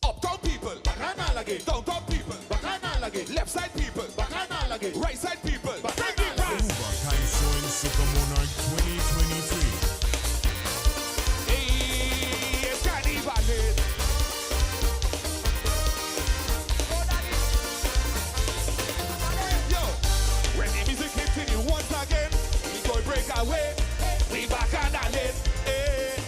Uptown people, bacchanal again. Downtown people, bacchanal again. Left side people, bacchanal again. Right side people, bring the brass. Aruba Kaiso en Soca Monarch 2023. Hey, it's carnival. Yo, when the music hits in you once again, we go break away. We back on the lane. Hey.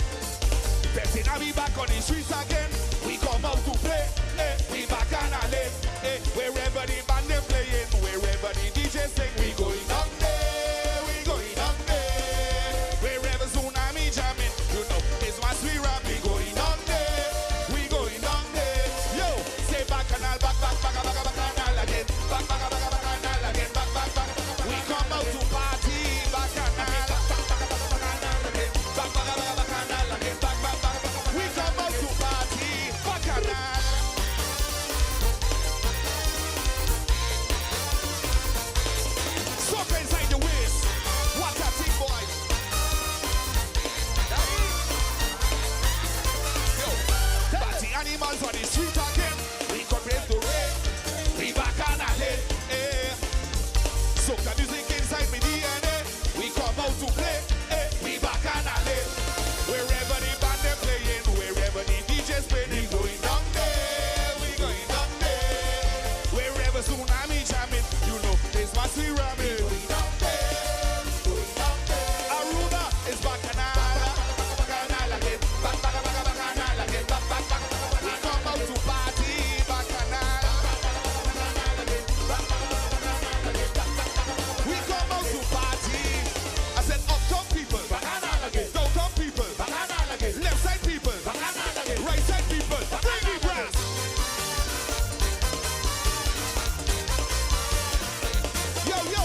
Betting I be back on the streets again. We come out to play. Hey. We back on the lane. Hey. Wherever the band they playing, wherever the DJ sing, we going down there. We going down there. Wherever tsunami jamming, you know it's my sweet rap. We going down there. We going down there. Yo, say bacchanal, back, back, back, back, bacchanal again. Back, back, back, bacchanal again. Back, back, back. We come out to party, bacchanal. Back, back, back, bacchanal again. Back, back, back, bacchanal again. Back, back, back. We come out to party, bacchanal. Soca inside the waist. What a thing, boy. Yo, party animals on the street again. We come here to raid. We back on a lane. Eh. Soca music inside me DNA. We come out to play. Eh. We back on a lane. Wherever the band they playing, wherever the DJ spinning, going down there. We going down there. Wherever tsunami jamming, you know it's my sweet ramming. Going down there. Going down there. Aruba is bacchanal. Bacchanal again. Back, back, back, bacchanal again. Back, back, back. We come out to party. Bacchanal. We come out to party. I said uptown people, bacchanal again. Downtown people, bacchanal again. Left side people, bacchanal again. Right side people, bring the brass. Yo, yo,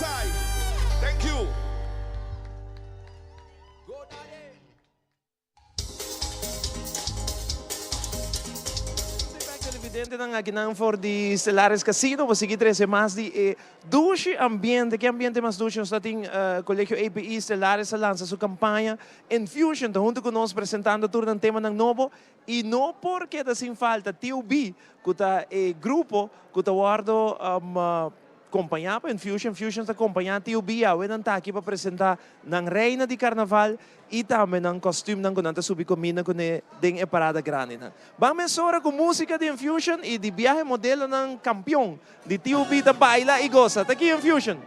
Inside. Thank you. Televidentenan akinan for di Stellaris Casino pa sigui trece mas di e dushi ambiente. Ki ambiente mas dushi nos ta tin Colegio APE Stellaris a lansa su campaña Infusion ta hunto cu nos presentando tur nan temanan nobo y no por keda sin falta TOB cu ta e grupo cu ta wordo Kompañá pa Infusion, Fusion ta kompañá Tio Bia awe nan ta aki pa presentá nan reina di karnaval i tambe nan kòstümnan ku nan ta subi kominda kuné den e parada grandinan. Ban mesora ku músika di Infusion i di biahe modelonan kampion di Tio Bi ta baila i gosa. Ta aki Infusion!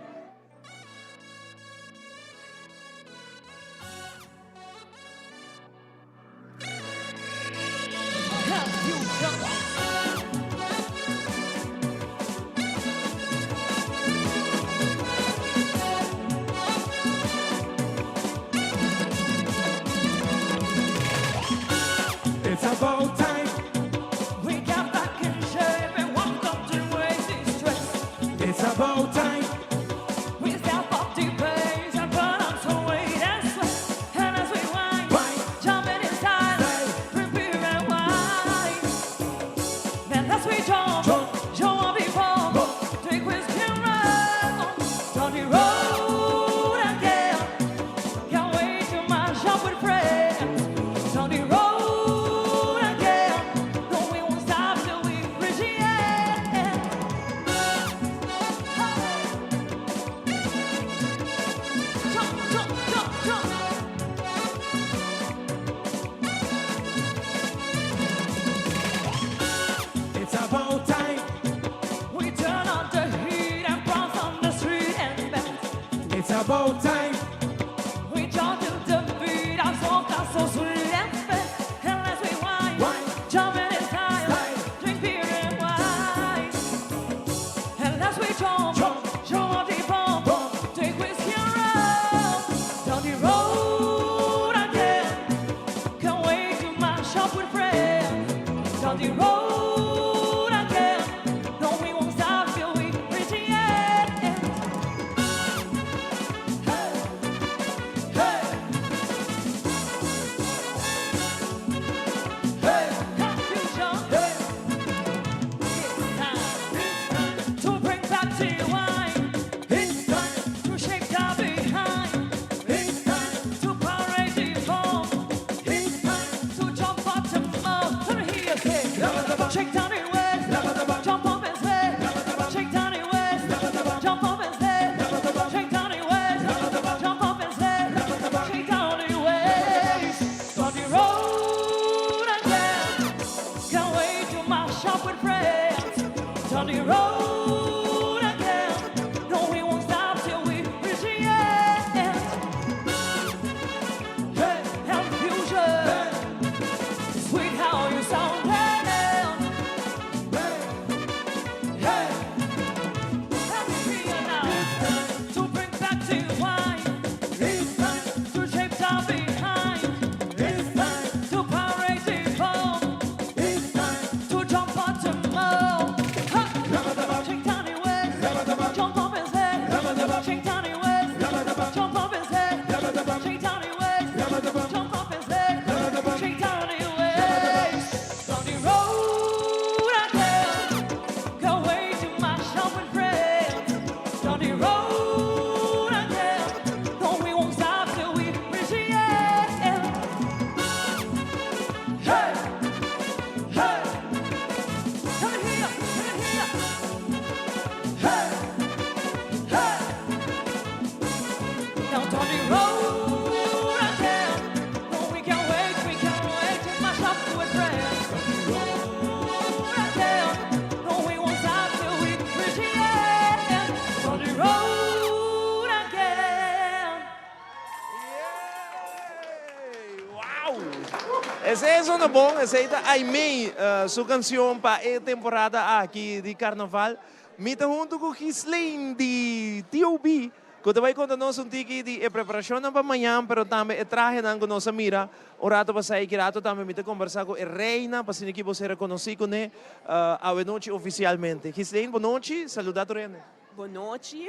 Esei e zona bon, esei ta Aimee su cancion pa e temporada aki di Carnaval. Mi ta hunto cu Ghislaine di TOB cu ta bay conta nos un tiki di e preparacionnan pa mañan pero tambe e trahenan cu nos a mira un rato pasa y ki rato tambe mi ta conversa cu e reina pa asina ki bo ser reconoci cune awe nochi oficialmente. Ghislaine, bonochi, saluda tur hende. Bon nochi.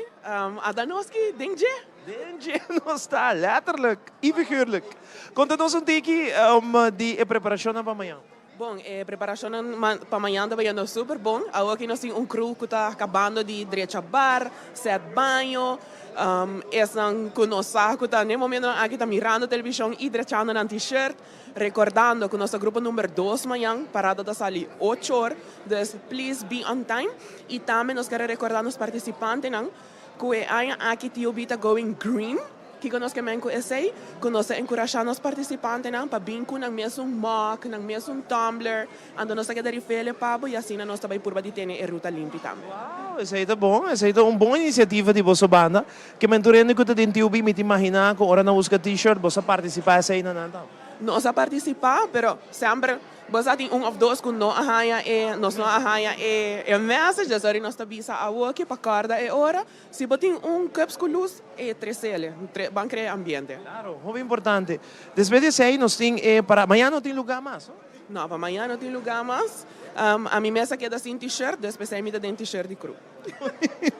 Ata nos ki den dje. Den dje nos ta, letterlijk y figuurlijk. Conta nos un tiki di e preparacionnan pa mañan. Bon, e preparacionnan pa mañan ta bayendo super bon. Awoki nos tin un crew cu ta cabando di drecha bar, set baño. Esnan cu nos sa cu ta n'e momentonan aki ta mirando television y drechando nan t-shirt. Recordando cu nos ta grupo number dos mañan, parada ta sali ocho or, dus please be on time. Y tambe nos kere recorda nos participantenan cu e aña aki TOB ta going green. Kico nos ke men cu esey? Cu nos ta encurasha nos participantenan pa bin cu nan mesun mug, nan mesun tumbler, anto nos ta keda rifele pa bo y asina nos ta bay purba di tene e ruta limpi tambe. Wow, esey ta bon, esey ta un bon iniciativa di boso banda. Ke men tur hende ku ta den TUB mi ta imaginá ku ora nan buska t-shirt bo sa partisipá esei na nan tambe. Nos a partisipá, pero semper bo sa tin un òf dos ku no a haña e, nos no a haña e e message, des ora nos ta bisa awoki pa kòrda e ora. Si bo tin un cups ku lus, e tresele, ban krea ambiente. Klaro, hopi importante. Despues di esei nos tin e para, mañana no tin lugá mas, no? No, pa mañana no tin lugá mas. Ami mes a keda sin t-shirt, des p'esei mi ta den t-shirt di kru.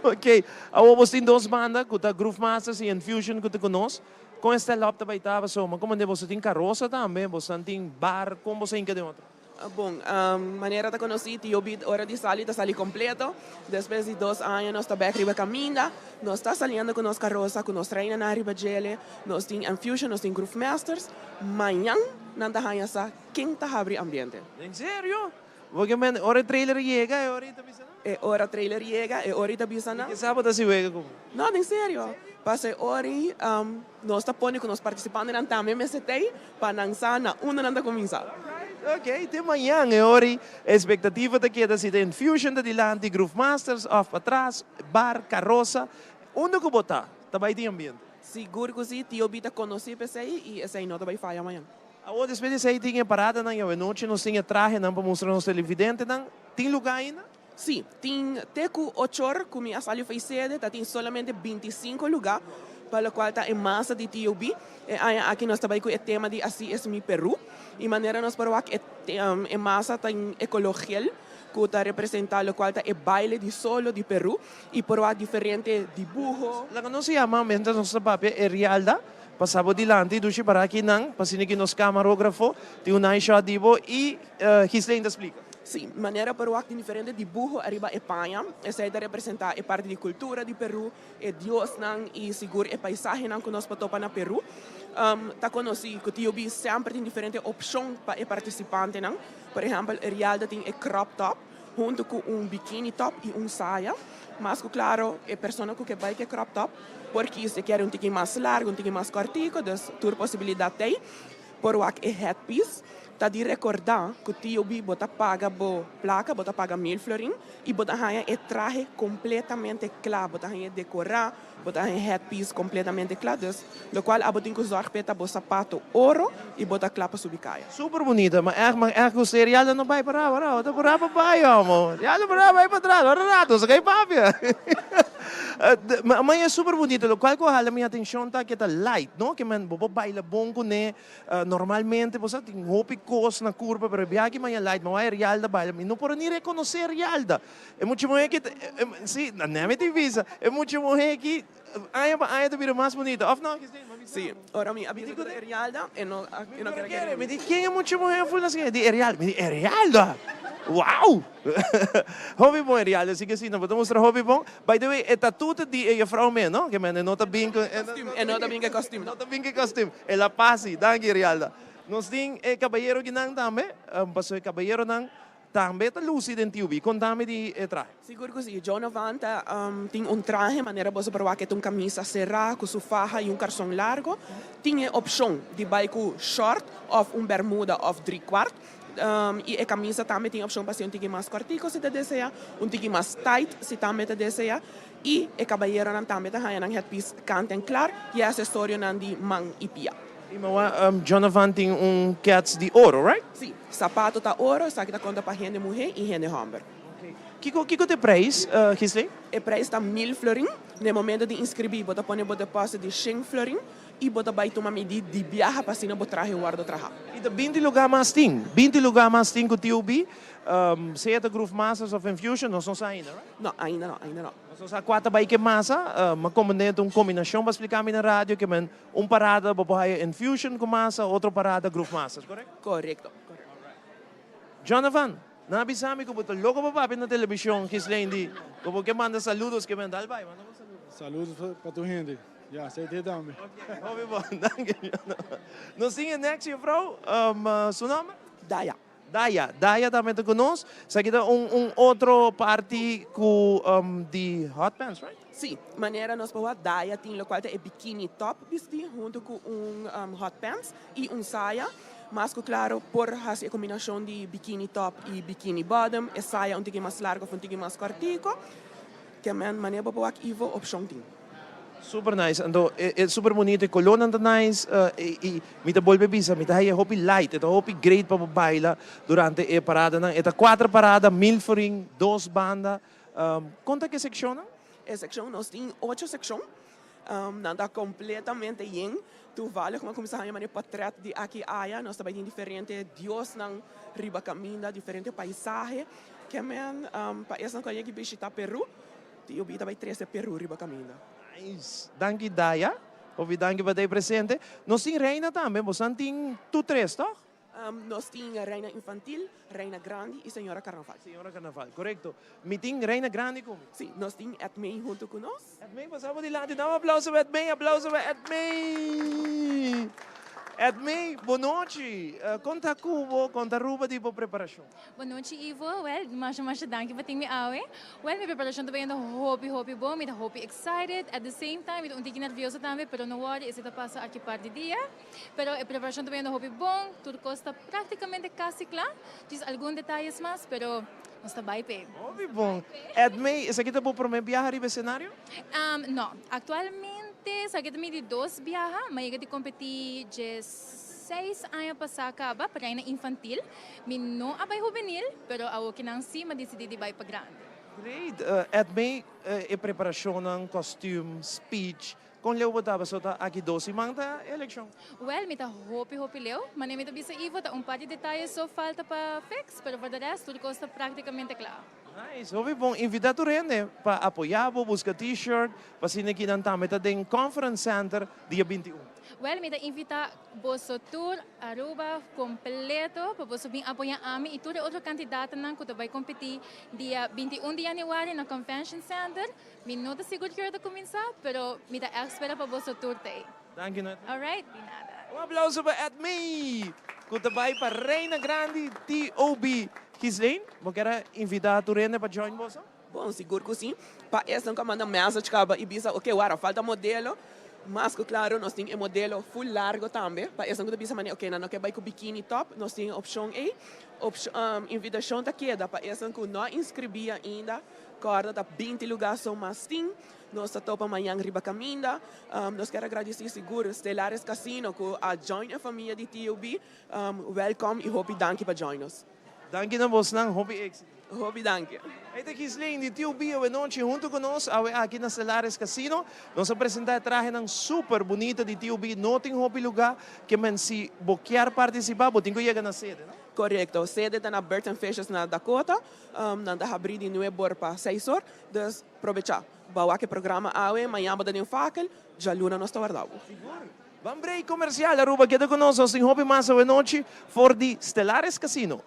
Ok, awor bos tin dos banda ku ta Groove Masters i Infusion ku ta ku nos. Kon e stel up ta bai ta pasobra komo de boso tin karosa tambe, bosan tin bar, kon boso hinka den otro? Bon, manera ta konosí Tio Beat ora di sali ta sali kompleto. Despues di dos aña nos ta bèk riba kaminda. Nos ta saliendo ku nos karosa, ku nos reinanan riba djele. Nos tin Infusion, nos tin Groove Masters. Mañan nan ta haña sa ken ta habri ambiente. En serio? Porque men, ora e trailer yega, e ora i ta bisa nan. E ora trailer yega, e ora i ta bisa nan. I ke sa bo ta hasi wega ku bo? No, den serio. Paso e ora ei, nos ta pone ku nos partisipantenan tambe mester t'ei pa nan sa na unda nan ta kuminsá. Alright, ok. Te mañan e ora ei, espektativa ta keda si ta Infusion ta dilanti, Groove Masters òf patras, bar, karosa. Unda ku bo ta, ta bai tin ambiente. Sigur ku si, Tio Bi ta konosí p'esei i esei no ta bai faya mañan. Awor despues di esei tin e paradanan i awenochi nos tin e trahenan pa mustra nos televidentenan. Tin lugá ainda? Sí, tin te ku ochor ku mi a sali fo'i sede ta tin solamente bintisinko lugá, pa lokual ta e masa di TUB. E aña aki nos ta bai ku e tema di Así es mi Perú. I manera nos por wak e e masa ta e koló gel ku ta representá lokual ta e baile di solo di Perú i por wak diferente dibuho. Laga nos yama mientras nos ta papia e Rialda. Pasa bo dilanti dushi para aki nan pa asina ki nos camarografo tin un nice shot di bo y Ghislaine ta splica. Sí, manera por wak tin diferente dibuho ariba e paña, esei ta representa e parti di cultura di Peru, e diosnan y sigur e paisahenan cu nos por topa na Peru. Ta conoci cu TOB semper tin diferente opcion pa e participantenan, por ehempel Rialda tin e crop top, hunto cu un bikini top y un saya. Mas cu claro e persona cu ke bay ke crop top por kies e kier un tiki mas largo, un tiki mas cortico, dus tur posibilidad t'ey. Por wak e headpiece. Ta di recorda cu TOB bo ta paga bo placa, bo ta paga mil florin y bo ta haya e trahe completamente cla, bo ta haya decora, Bo ta haña headpiece completamente cla, dus locual abo tin cu zorg p'e ta bo sapato oro y bo ta cla pa subi caya. Super bunita, ma echt, ma echt gusta e Rialdo no bai para, para, ta pura pa bai homo. Rialdo pura bai pa tras, ora rato, sa kai papia. Ma ma e super bunita, locual cu a hala mi atencion ta ke ta light, no? Ke men bo por baila bon cune, normalmente bo sa tin hopi cos na curpa, pero e biaha aki maña light, ma wak e Rialdo baila, mi no por a ni reconoce Rialdo. E mucha muhé ki, si, na mi tin visa. E mucha muhé ki aña pa aña ta bira mas bunita, òf no, Gisleen? Mi Si, ora mi a bisa ku ta Erialda, e no a, e no kere kere. Mi di, ken e mucha muhé ful asina? E di, Erialda. Mi di, Erialda? Wou! Hopi bon Erialda, así ke si, no bo ta mustra hopi bon. By the way, e tatú ta di e jefrou mes, no? Ke men e no ta bin ku. E no ta bin ku e kòstüm. E no ta bin ku e kòstüm. El a pasi. Danki, Erialda. Nos tin e kabayero kinan tambe, pasobra e kabayeronan Tambe ta luci den TUB. Contami di e trahe. Sigur cu si. Jonovan ta tin un trahe manera boso por wak e ta un camisa cera cu su faha y un carson largo. Tin e opcion di bay cu short of un bermuda of drie kwart. Y e camisa tambe tin opcion pa haci un tiki mas cortico si ta desea, un tiki mas tight si tambe ta desea. Y e cabayeronan tambe ta haya nan headpiece kant en klaar y e asesorionan di man y pia. Y mawa Jonovan tin un kets di oro, right? Si, sapato ta oro, esaki ta konta pa hende muhé i hende hòmber. Kiko kiko ta e prijs, Gisley? E prijs ta mil florin. Na e momento di inscribi bo ta pone bo deposit di shen florin y bo ta bay tuma midi di biaha pa asina bo trahe wordo traha. Y ta binti lugar mas tin. Binti lugar mas tin cu TOB. Sea ta Groove Masters of Infusion, nos no sa ainda, right? No, ainda no, ainda no. Nos no sa cua ta bay ke masa. M'a comprende ta un combinacion pa splica mi na radio ke men un parada bo por haya Infusion cu masa, otro parada Groove Masters, correcto? Correcto, correcto. Jonathan, nan a bisa mi ku bo ta loko pa papia na telebishon, Gislendi, ku bo ke manda saludos ke men dal bai, manda bo saludos. Saludos pa tur hende. Ya, esei te tambe. Ok, hopi bon. Danki, Jonathan. Nos tin e next juffrouw, su nomber? Daya. Daya, Daya tambe ta ku nos. Esaki ta un un otro parti ku di hot pants, right? Sí, manera nos por wak Daya tin lokual ta e bikini top bisti huntu ku un hot pants i un saya. Mas ku klaro por hasi e kombinashon di bikini top i bikini bottom, e saya un tiki mas largu of un tiki mas kòrtiku. Ke men manera bo por wak Ivo opshon tin. Super nice, anto e super bunito, e kolornan ta nice i mi ta bolbe bisa mi ta haya hopi light, e ta hopi great pa bo baila durante e paradanan. E ta kuater parada, mil forin, dos banda. Kon ta ke sekshonnan? E sekshon, nos tin ocho sekshon. Nan ta completamente yen. Toevallig mi a cuminsa haña manera portret di aki aya. Nos ta bay tin diferente diosnan riba caminda, diferente paisahe. Ke men pa esnan cu a yega bishita Peru, Tio Bi ta bay trece Peru riba caminda. Nice! Danki Daya. Hopi danki pa ta ei presente. Nos tin reina tambe. Bosan tin tur tres, toch? Nos tin Reina Infantil, Reina Grandi y Señora Carnaval. Señora Carnaval, corecto. Mi tin Reina Grandi cu mi. Si, nos tin Edmee hunto cu nos. Edmee, pasa bo dilanti. Dame un aplauso pa Edmee, aplauso pa Edmee. Edmee, bo nochi. Con ta cu bo, con ta Aruba di bo preparacion? Bo nochi Ivo, wel masha masha danki pa tin mi awe. Wel mi preparacion ta bayendo hopi hopi bon, mi ta hopi excited, at the same time mi ta un tiki nervioso tambe, pero no worry esey ta pasa aki par di dia. Pero e preparacion ta bayendo hopi bon, tur cos ta practicamente casi cla, djis algun detayes mas, pero nos ta bay p'e. Hopi bon. Edmee, esaki ta bo prome biaha riba escenario? No, actualmente esaki ta mi di dos biaha, mi a yega di competi dje seis aña pasa caba pa reina infantil. Mi no a bay hubenil, pero awokinan si mi a dicidi di bay pa grandi. Great. Edmee, e preparacionnan, costume, speech, Kon leu bo ta paso ta aki dos siman ta e elekshon? Wel, mi ta hopi hopi leu. Manera mi ta bisa Ivo, ta un par di detaye so falta pa fix, pero for de rest tur kos ta praktikamente kla. Nice, hopi bon. Invita tur hende pa apoya bo, buska t-shirt, pa asina ki nan tambe ta den Conference Center dia 21. Wel, mi ta invita boso tur Aruba completo pa boso bin apoya ami y tur e otro candidatonan cu ta bay competi dia 21 di januari na Convention Center. Mi no ta sigur ki ora ta kuminsá, pero mi ta ègt spera pa boso tur ta ei. Danki no Edmee. Alright, di nada. Un aplauso pa Edmee ku ta bai pa Reina Grandi TOB. Ghislaine, bo kier a invitá tur hende pa join boso? Bon, sigur ku si. Pa esnan ku a manda message kaba i bisa, ok, wara falta modelo. Mas ku klaro nos tin e modelo full largo tambe. Pa esnan ku ta bisa manera, ok, nan no ke bai ku bikini top, nos tin e opshon ei. Invitashon ta keda pa esnan ku no a inskribí ainda. Kòrda ta 20 lugá so mas tin. Nos ta topa mañan riba kaminda. Nos kier a gradisí sigur Stellaris Casino ku a join e famia di TUB. Wèlkòm i hopi danki pa join nos. Danki na bosnan, hopi éksito. Hopi danki. Ei ta Ghislaine di TUB awe nochi huntu ku nos awe aki na Stellaris Casino. Nos a presentá e trahenan super bunita di TUB. No tin hopi lugá ke men si bo kier partisipá bo tin ku yega na sede, no? Korekto. Sede ta na Birds and Fishes na Dakota. Nan ta habrí di nuebe or pa seis or, dus probechá. Bo a wak e programa awe, mañan bo ta den fakel, djaluna nos ta warda bo. Sigur. Ban break comercial, Aruba keda cu nos, nos tin hopi mas awe nochi for di Stellaris Casino.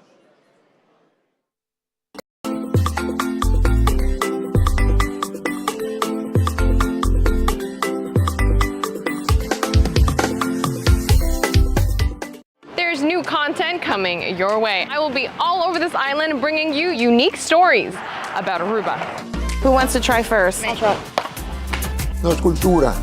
There's new content coming your way. I will be all over this island bringing you unique stories about Aruba. Who wants to try first? Nos cultura.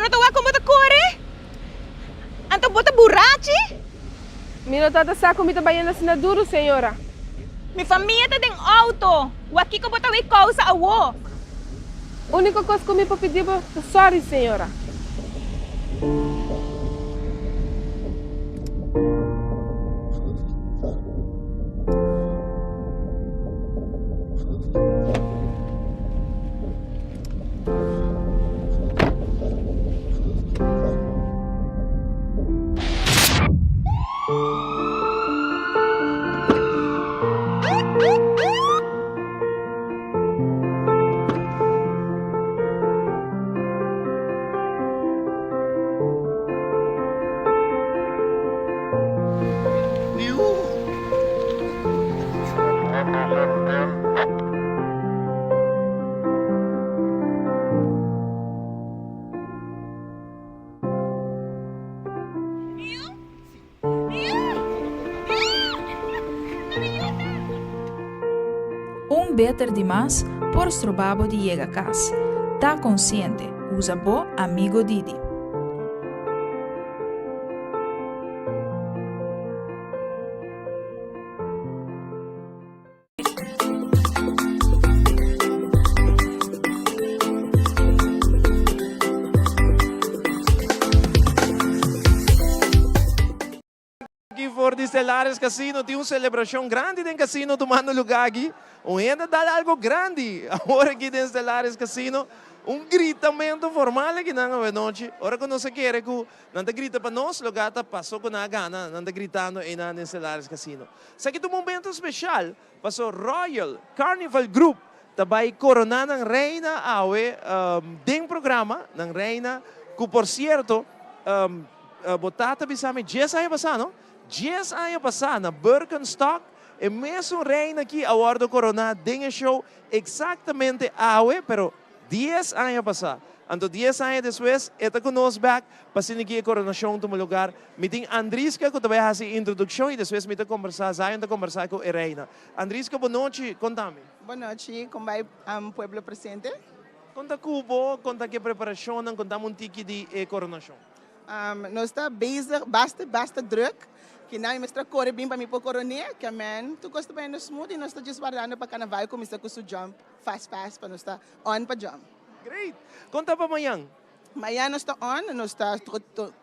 no ta wak kon bo ta kore? Anto bo ta burachi? Mi no tabata sa ku mi ta bayendo asina duru, señora. Mi famia ta den outo. Wak kiko bo ta wei kousa awo. Úniko kos ku mi por pidi bo ta sòri, señora. Un beter di mas por stroba bo di yega cas. Ta consciente, usa bo amigo Didi. Aki for di Stellares Casino tin un celebracion grandi den casino tumando lugar aki. Un hende a dal algo grandi awor aki den Stellares Casino. Un gritamento formal aki nan awenochi. Ora cu nos a kere cu nan ta grita pa nos, loke ta paso cu nan a gana, nan ta gritando eynan den Stellares Casino. Esaki ta un momento special paso Royal Carnival Group ta bay corona nan reina awe den programa, nan reina cu por cierto bo tata bisa mi dies aña pasa no? Dies aña pasa na Birkenstock e mesun reina aki a wordo corona den e show exactamente awe pero Dies aña pasá. Anto dies aña despues e ta ku nos bèk pa asina ki e koronashon tuma lugar. Mi tin Andriska ku ta bai hasi e introdukshon i despues mi ta kombersá, Zion ta kombersá ku e reina. Andriska bo nochi, konta mi. Bo nochi, kon bai pueblo presente? Kon ta ku bo, kon ta ku e preparashonnan, konta mi un tiki di e koronashon. Nos ta bezig basta basta druk ki nan mi mester a kore bin pa mi por koroné, ke men tur kos ta bayendo smooth i nos ta djis wardando pa karnaval kuminsá ku su jump. Fast fast pa nos ta on pa jump. Great! Kon ta pa mañan? Mañan nos ta on, nos ta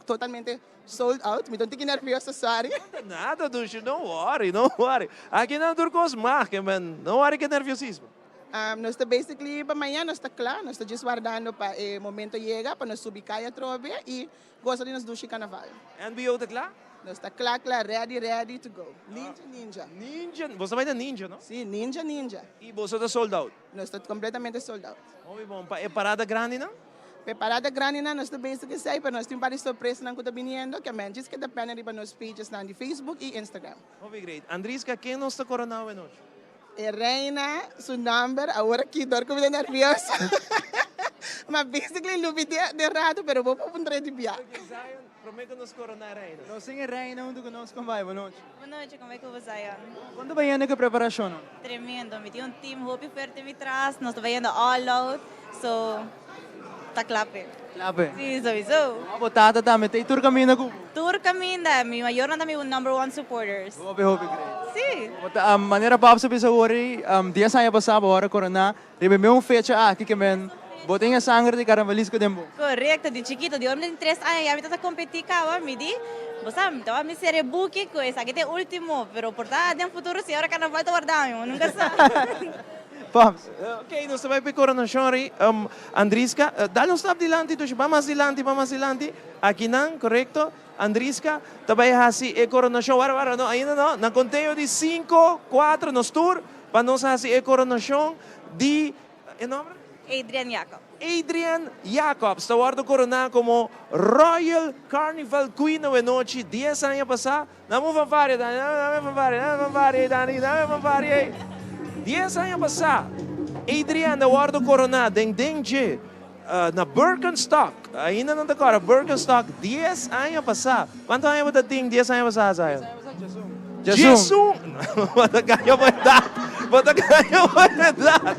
totalmente sold out. Mi ta un tiki nervioso, sorry. Nada dushi, no worry, no worry. Aki nan tur kos mag, men no worry ku e nerviosismo. Nos ta basically pa mañan nos ta kla, nos ta djis wardando pa e momento yega pa nos subi kaya atrobe i Gosa di nos dushi carnaval. NBO ta kla? Nos ta kla kla, ready ready to go. Ninja ninja. Ninja, boso ta bai na ninja no? Si, ninja ninja. Y boso ta sold out? Nos ta completamente sold out. Hopi bon. Pa e parada grandinan? Pa e parada grandinan nos ta bezig esey, pero nos tin un par di sorpresanan cu ta biniendo, ke men djis keda pende riba nos pagesnan di Facebook y Instagram. Hopi great. Andriska, ken nos ta corona awe nochi? E reina su nomber awor aki dor cu mi ta nervioso ma basically lubidé den rato pero bo por puntra di bia. Ok Zion, prome cu nos corona e reina. Nos tin e reina hunto cu nos, con bai? Bo nochi. Bo nochi, con bai cu bo Zion? Con ta bayendo cu e preparacionnan? Tremendo, mi tin un team hopi fuerte mi tras, nos ta bayendo all out, so ta cla p'e. Cla p'e? Si, sowieso. Bo tata tambe ta ei tur caminda cu bo? Tur caminda, mi mayornan ta mi number one supporters. Hopi hopi great. Si. Bo ta manera Babs a bisa awor ei, dies aña pasa bo ora coroná riba e meun fecha aki ke men bo tin e sanger di carnavalisco den bo. Correcto, di chikito, di ora mi tin tres aña ya mi ta ta competi caba, mi di, bo sa, mi tabata mi sere buki cu esaki ta e ultimo, pero por ta den futuro si ora carnaval ta warda mi, bo nunca sa. Babs. Ok, nos ta bai pa e coronacion ri. Andriska, dal un stap dilanti dushi, ba mas dilanti, ba mas dilanti. Akinan, correcto. Andriska ta bai hasi e coronashon. Wara, wara, no, ainda no. Na conteo di cinco, cuatro, nos tur pa nos hasi e coronashon di, e nomber? Adrian Jacobs. Adrian Jacobs ta wordo corona como Royal Carnival Queen awenochi dies aña pasa. Dame un fanfaria, Dani, dame un fanfaria, dame un fanfaria, Dani, dame un fanfaria. Dies aña pasá, Adrian a wòrdu koroná den den dje na Birkenstock. Ainda nan ta kòrda Birkenstock dies aña pasá. Kuantu aña bo ta tin dies aña pasá, Zion? Djesun. Bo ta gaña bo edat. Bo ta gaña bo edat.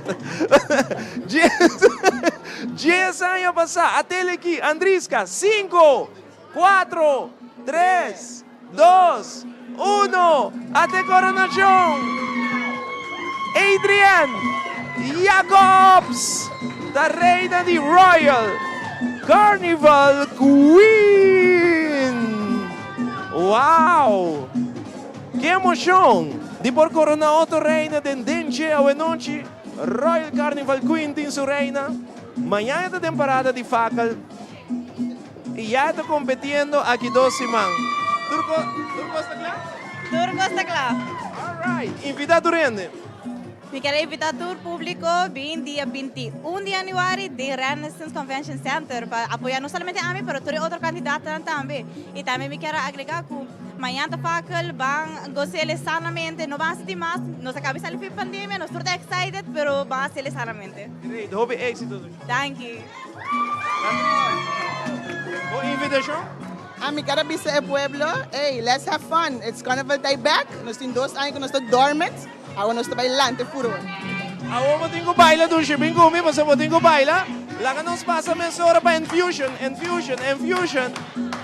Tres aña pasá, atele aki, Andriska, sinku, kuatro, tres, dos, uno, ate koronashon! Adrienne Jacobs ta reina di Royal Carnival Queen! Wow! Ke emoshon di por korona otro reina den Dentje awenochi! Royal Carnival Queen tin su reina. Mañana ta den parada di fakel y ya e ta competiendo aki dos siman. Tur cos, tur cos ta cla? Tur cos ta cla. Alright, invita tur hende. Mi kier a invita tur publico bin dia 21 di januari den Renaissance Convention Center pa apoya no solamente ami pero tur e otro candidatonan tambe. Y tambe mi kier a agrega cu Mañan ta fakel, ban gosele sanamente, no ban sinti mas, nos a caba di sali for pandemia, nos tur ta excited, pero ban hacele sanamente. Great, hopi exito. Danki. Bo invitacion? Ami kier a bisa e pueblo, ey, let's have fun, it's carnival time back, nos tin dos aña cu nos ta dormant, awo nos ta bay lanta e furor. Awo bo tin cu baila dushi, bin cu mi pasobra bo tin cu baila. Laga nos pasa mesora pa Enfusion, Enfusion, Enfusion,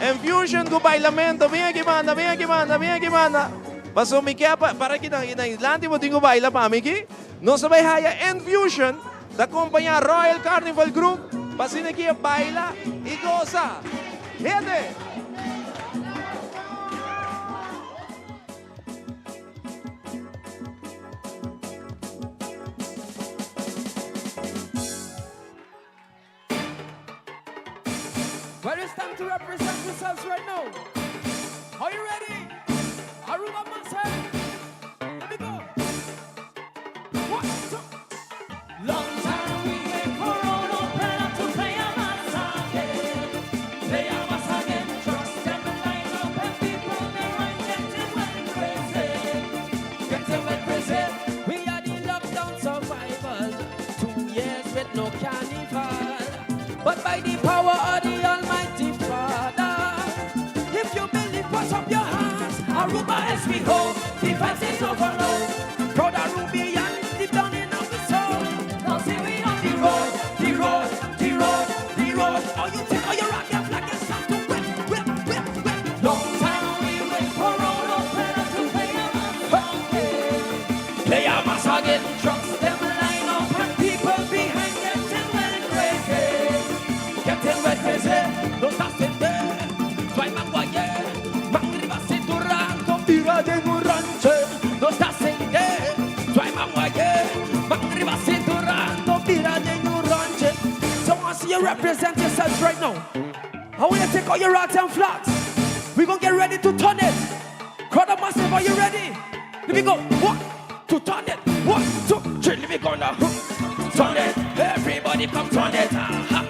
Enfusion cu bailamento. Bin aki banda, bin aki banda, bin aki banda. Pasobra mi ke pa, para aki nan, nan dilanti bo tin cu baila pa mi aki. Nos ta bay haya Enfusion ta acompaña Royal Carnival Group pa asina aki e baila y goza. Hende! Well, it's time to represent yourselves right now. Are you ready? Aruba Master. Let me go. One, two. Long time we wait for road open up to play a mass again. Play a mass again. Trust them and line up and people they right getting well crazy. Getting well crazy. We are the lockdown survivors. Two years with no carnival. But by the power of the Almighty Father, if you believe, put up your hands. Aruba as we go, the vibes is overload. Proud Arubian, deep down in our soul. Now see we on the road, the road, the road, the road. Oh, you take all your rock and flag and start to whip, whip, whip, whip. Long time we wait for road open up to play a mass again. Play a mass again. Trucks them line up and people behind getting well crazy. Getting well crazy. No stop sitting there. Twy manguaye. Mangriba cinturán con vira de un ranche. No está sende. Twy manguaye. Mangriba cinturán con vira de un ranche. So I see you represent yourselves right now. I want you to take all your rods and flags. We gonna get ready to turn it. Crowd of massive, are you ready? Let me go. One, two, turn it. One, two, three. Let me go now. Turn it. Everybody come turn it. Aha.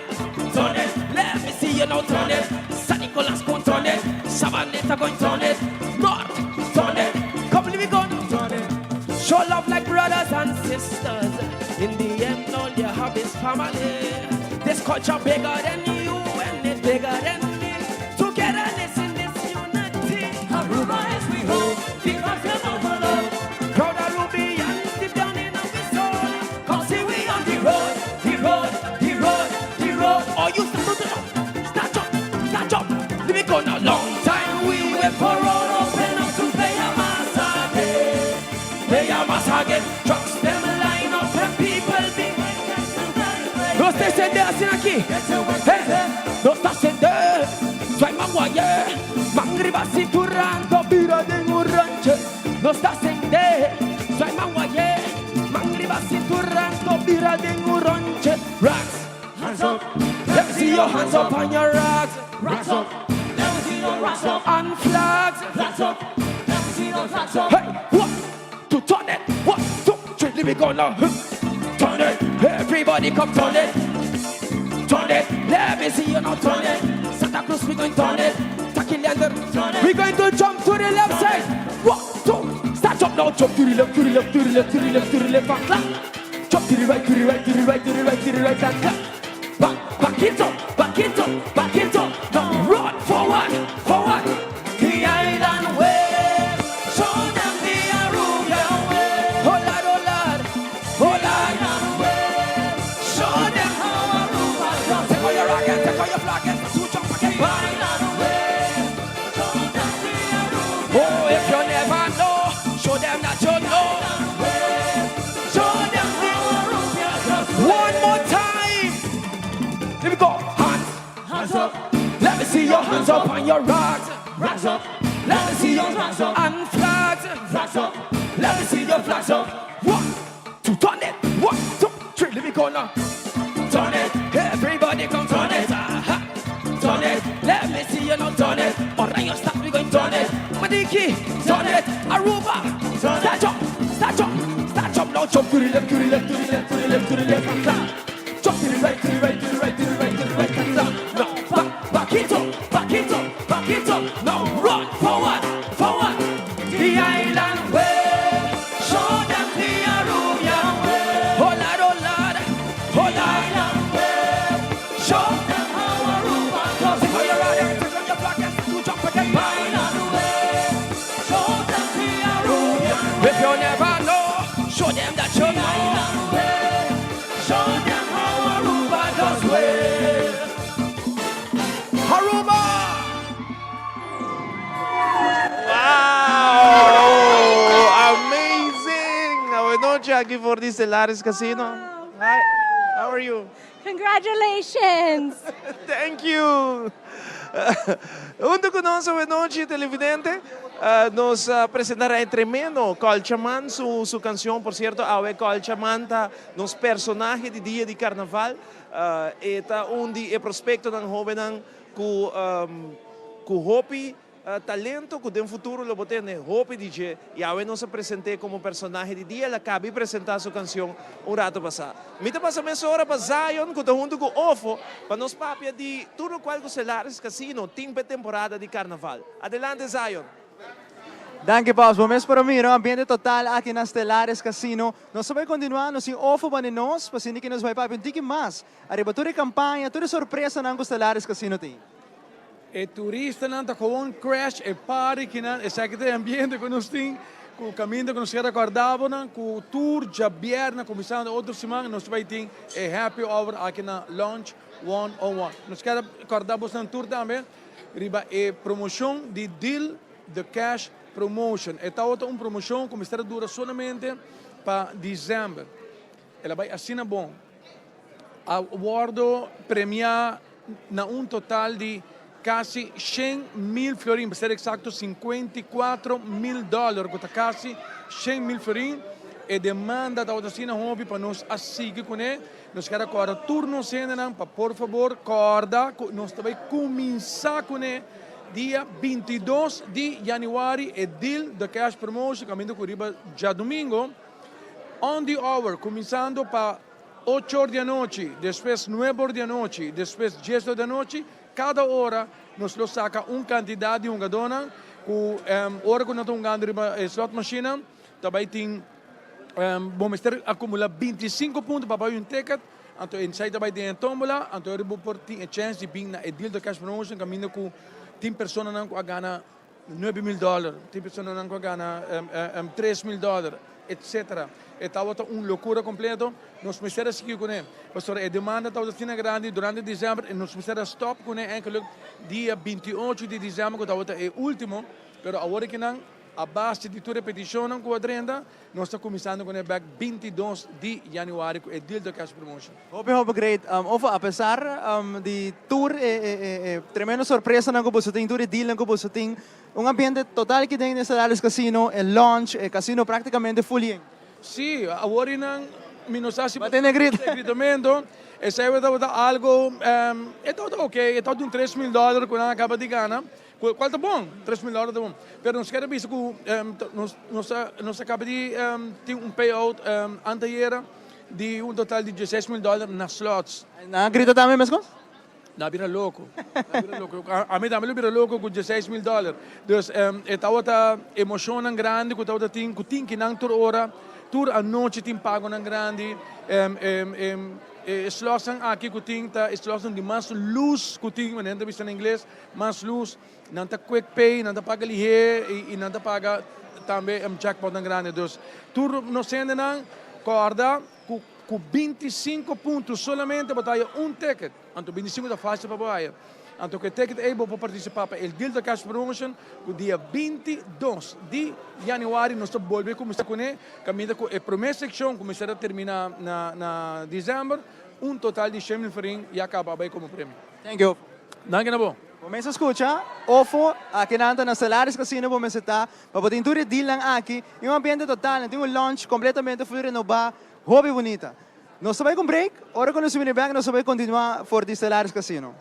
Turn it. Let me see you now turn it. San Nicolas go turn it. Sabaneta going turn it. North, turn it. Come let me go now. Turn it. Show love like brothers and sisters. In the end, all you have is family. This culture bigger than you and it's bigger than me. Togetherness in this unity. Aruba as we hold, the vibes them overload. Proud Arubians deep down in our soul. Come see we on the road, the road, the road, the road. Oh, you start to jump, start jump, start jump. Let me go now. Long time we wait for road open up to play a mass again. Play a mass again. Trucks them line up and people be. No está sende asina aki. Hey, no está sende. Soy manguaye. Mangriba cinturando bira den un ranche. No está sende. Soy manguaye. Mangriba cinturando bira den un ranche. Rocks, hands up. Let me see your hands up on your rocks. Rocks up. Let me see your rocks up. And flags. Flags up. Let me see those flags up. Hey, one, two, turn it. One, two, three, let me go now. Turn it. Everybody come turn it. Turn it. Let me see you now turn it. Santa Cruz, we going turn it. Taquileander, turn it. We going to jump to the left side. One, two, start jump now. Jump to the left, to the left, to the left, to the left, to the left, and clap. Jump to the right, to the right, to the right, to the right, to the right, and clap. Back, back it up, back it up, back it up. Now run forward, forward. The island way. Show them the Aruba way. Oh Lord, oh Lord, oh Lord. Show them how Aruba does your flag and start to jump again. Oh, if you never know, show them that you know. Show them One more time. Here we go. Hands, hands up. Let me see your hands up on your rocks. Rocks up. Let me see your hands up and flags. Flags up. Let me see your flags up. One, two, turn it. One, two, three. Let me go now. Turn it. Everybody come turn it. Uh-huh. Turn it. Let me see you now turn it. Oranjestad, we going turn it. Madiki, turn it. Aruba, turn start jump, start jump, start jump now. Jump to the left, to the left, to the left, to the left, to the left, and clap. Jump to the right, to the right, to the right, to the right, to the right, and clap. Now back, back it up, back it up, back it up. Now run forward, forward. The island way. Show them the Arubian way. Oh Lord, oh Lord, oh Lord. Show them how Aruba does. Take on your rod and take on your flag and to jump again. Island way. Show them the Arubian. If you never know, show them that you know. Show them how Aruba does way. Aruba! Wow! Amazing! Bon nochi aki for di Stellaris Casino. Hi, how are you? Congratulations! Thank you! Hunto cu nos bon nochi, televidente. Nos a presenta e tremendo Colchaman, su cancion, por cierto, awe Colchaman ta nos personahe di dia di carnaval. E ta un di e prospecto nan hoben cu hopi talento cu den futuro lo bo tende hopi DJ y awe nos a presenta como personahe di dia, el a caba di presenta su cancion un rato pasa. Mi ta pasa mesora pa Zion, cu ta hunto cu Ofo, pa nos papia di tur cual cu Stellaris Casino tin temporada di carnaval. Adelante, Zion. Danki, Paus. Bon mes pa mira, ambiente total aki na Stellaris Casino. Nos ta bay continua, nos tin Ofo pa nos, pa asina cu nos bay papia un tiki mas. Ariba tur campaña, tur sorpresa nan cu Stellaris Casino tin. E turistanan ta gewoon crash e party cu nan, esaki ta e ambiente cu nos tin, cu caminda cu nos kier recorda nan, cu tur diabierna, cuminsando otro siman, nos bay tin e happy hour aki na Lounge 101. Nos kier recorda nan tur tambe, riba e promocion di Deal the Cash Promotion. E ta un promocion cu ta dura solamente pa december. El a bay asina bon. A wordo premia na un total di casi 100 mil florin, pa ser exacto 54 mil dollar, cu ta casi 100 mil florin. E demanda ta asina hopi pa nos a sigui cu ne. Nos kier corda tur nos hendenan pa por fabor corda nos tambe cuminsa cu ne dia 22 di januari e Deal the Cash Promotion caminda cu riba diadomingo on the hour cuminsando pa 8 or di anochi, despues 9 or di anochi, despues 10 or di anochi, cada ora nos lo saca un cantidad di hungado cu ora cu nan ta hungando riba slot machine, tambe tin bon mester acumula 25 punto pa un ticket, anto esey tambe tin tombola, anto bo por tin e chance di bin na e Deal the Cash Promotion caminda cu tin personanan cu a gana 9 mil dollar, tin personanan cu a gana 3 mil dollar, etc. E tabata un locura completo. Nos mester a sigui cu ne. Pasobra, e demanda tabata asina grandi durante december y nos mester a stop cu ne eigenlijk dia 28 di december cu tabata e ultimo, pero awor cu nan a base di tur peticion cu a drenta, nos ta cuminsando cu ne back 22 di januari cu e Deal the Cash Promotion. Hopi, hopi great. Of apesar di tur e tremendo sorpresa cu boso tin, tur e deal cu boso tin, un ambiente total cu tin den Stellaris Casino, e lounge, e casino practicamente full in. Si, awor nan mi no sa si Bate na grito. Gritamento. Esey tabata algo, e tabata ok, e tabata un 3 mil dollar cu nan a caba di gana. Cual ta bon, 3 mil dollar ta bon. Pero nos kier bisa cu nos a caba di tin un payout anteayera di un total di 16 mil dollar na slots. Nan a grita tambe mescos? Nan a bira loco. Nan a bira loco. Ami tambe a bira loco cu 16 mil dollar. Dus e tabata emocion grandi cu tabata tin, cu tin cu nan tur ora, tur anochi tin pago nan grandi. E slots aki cu tin ta slots di mas luz cu tin, manera bisa na ingles, mas luz, nan ta quick pay, nan ta paga lihe y nan ta paga tambe un jackpot nan grandi. Dus tur nos nan corda cu. Ku 25 punto solamente bo ta haya un ticket. Anto 25 ta fácil pa bo haya. Anto ku e ticket ei bo por partisipá pa el Delta Cash Promotion ku dia 22 di yanüari nos ta bolbe kuminsá kuné kaminda ku e promé sekshon ku mester a terminá na na desèmber un total di 100 mil florin ya kaba a bai komo premio. Thank you. Danki na bo. Bo mester skucha, Ofo, aki nan ta na Stellaris Casino bo mester ta pa bo tin tur e dealnan aki i un ambiente total, nan tin un lounge completamente full renobá, hopi bunita. Nos ta bai ku un break, ora ku nos bini bek nos ta bai kontinuá for di Stellaris Casino.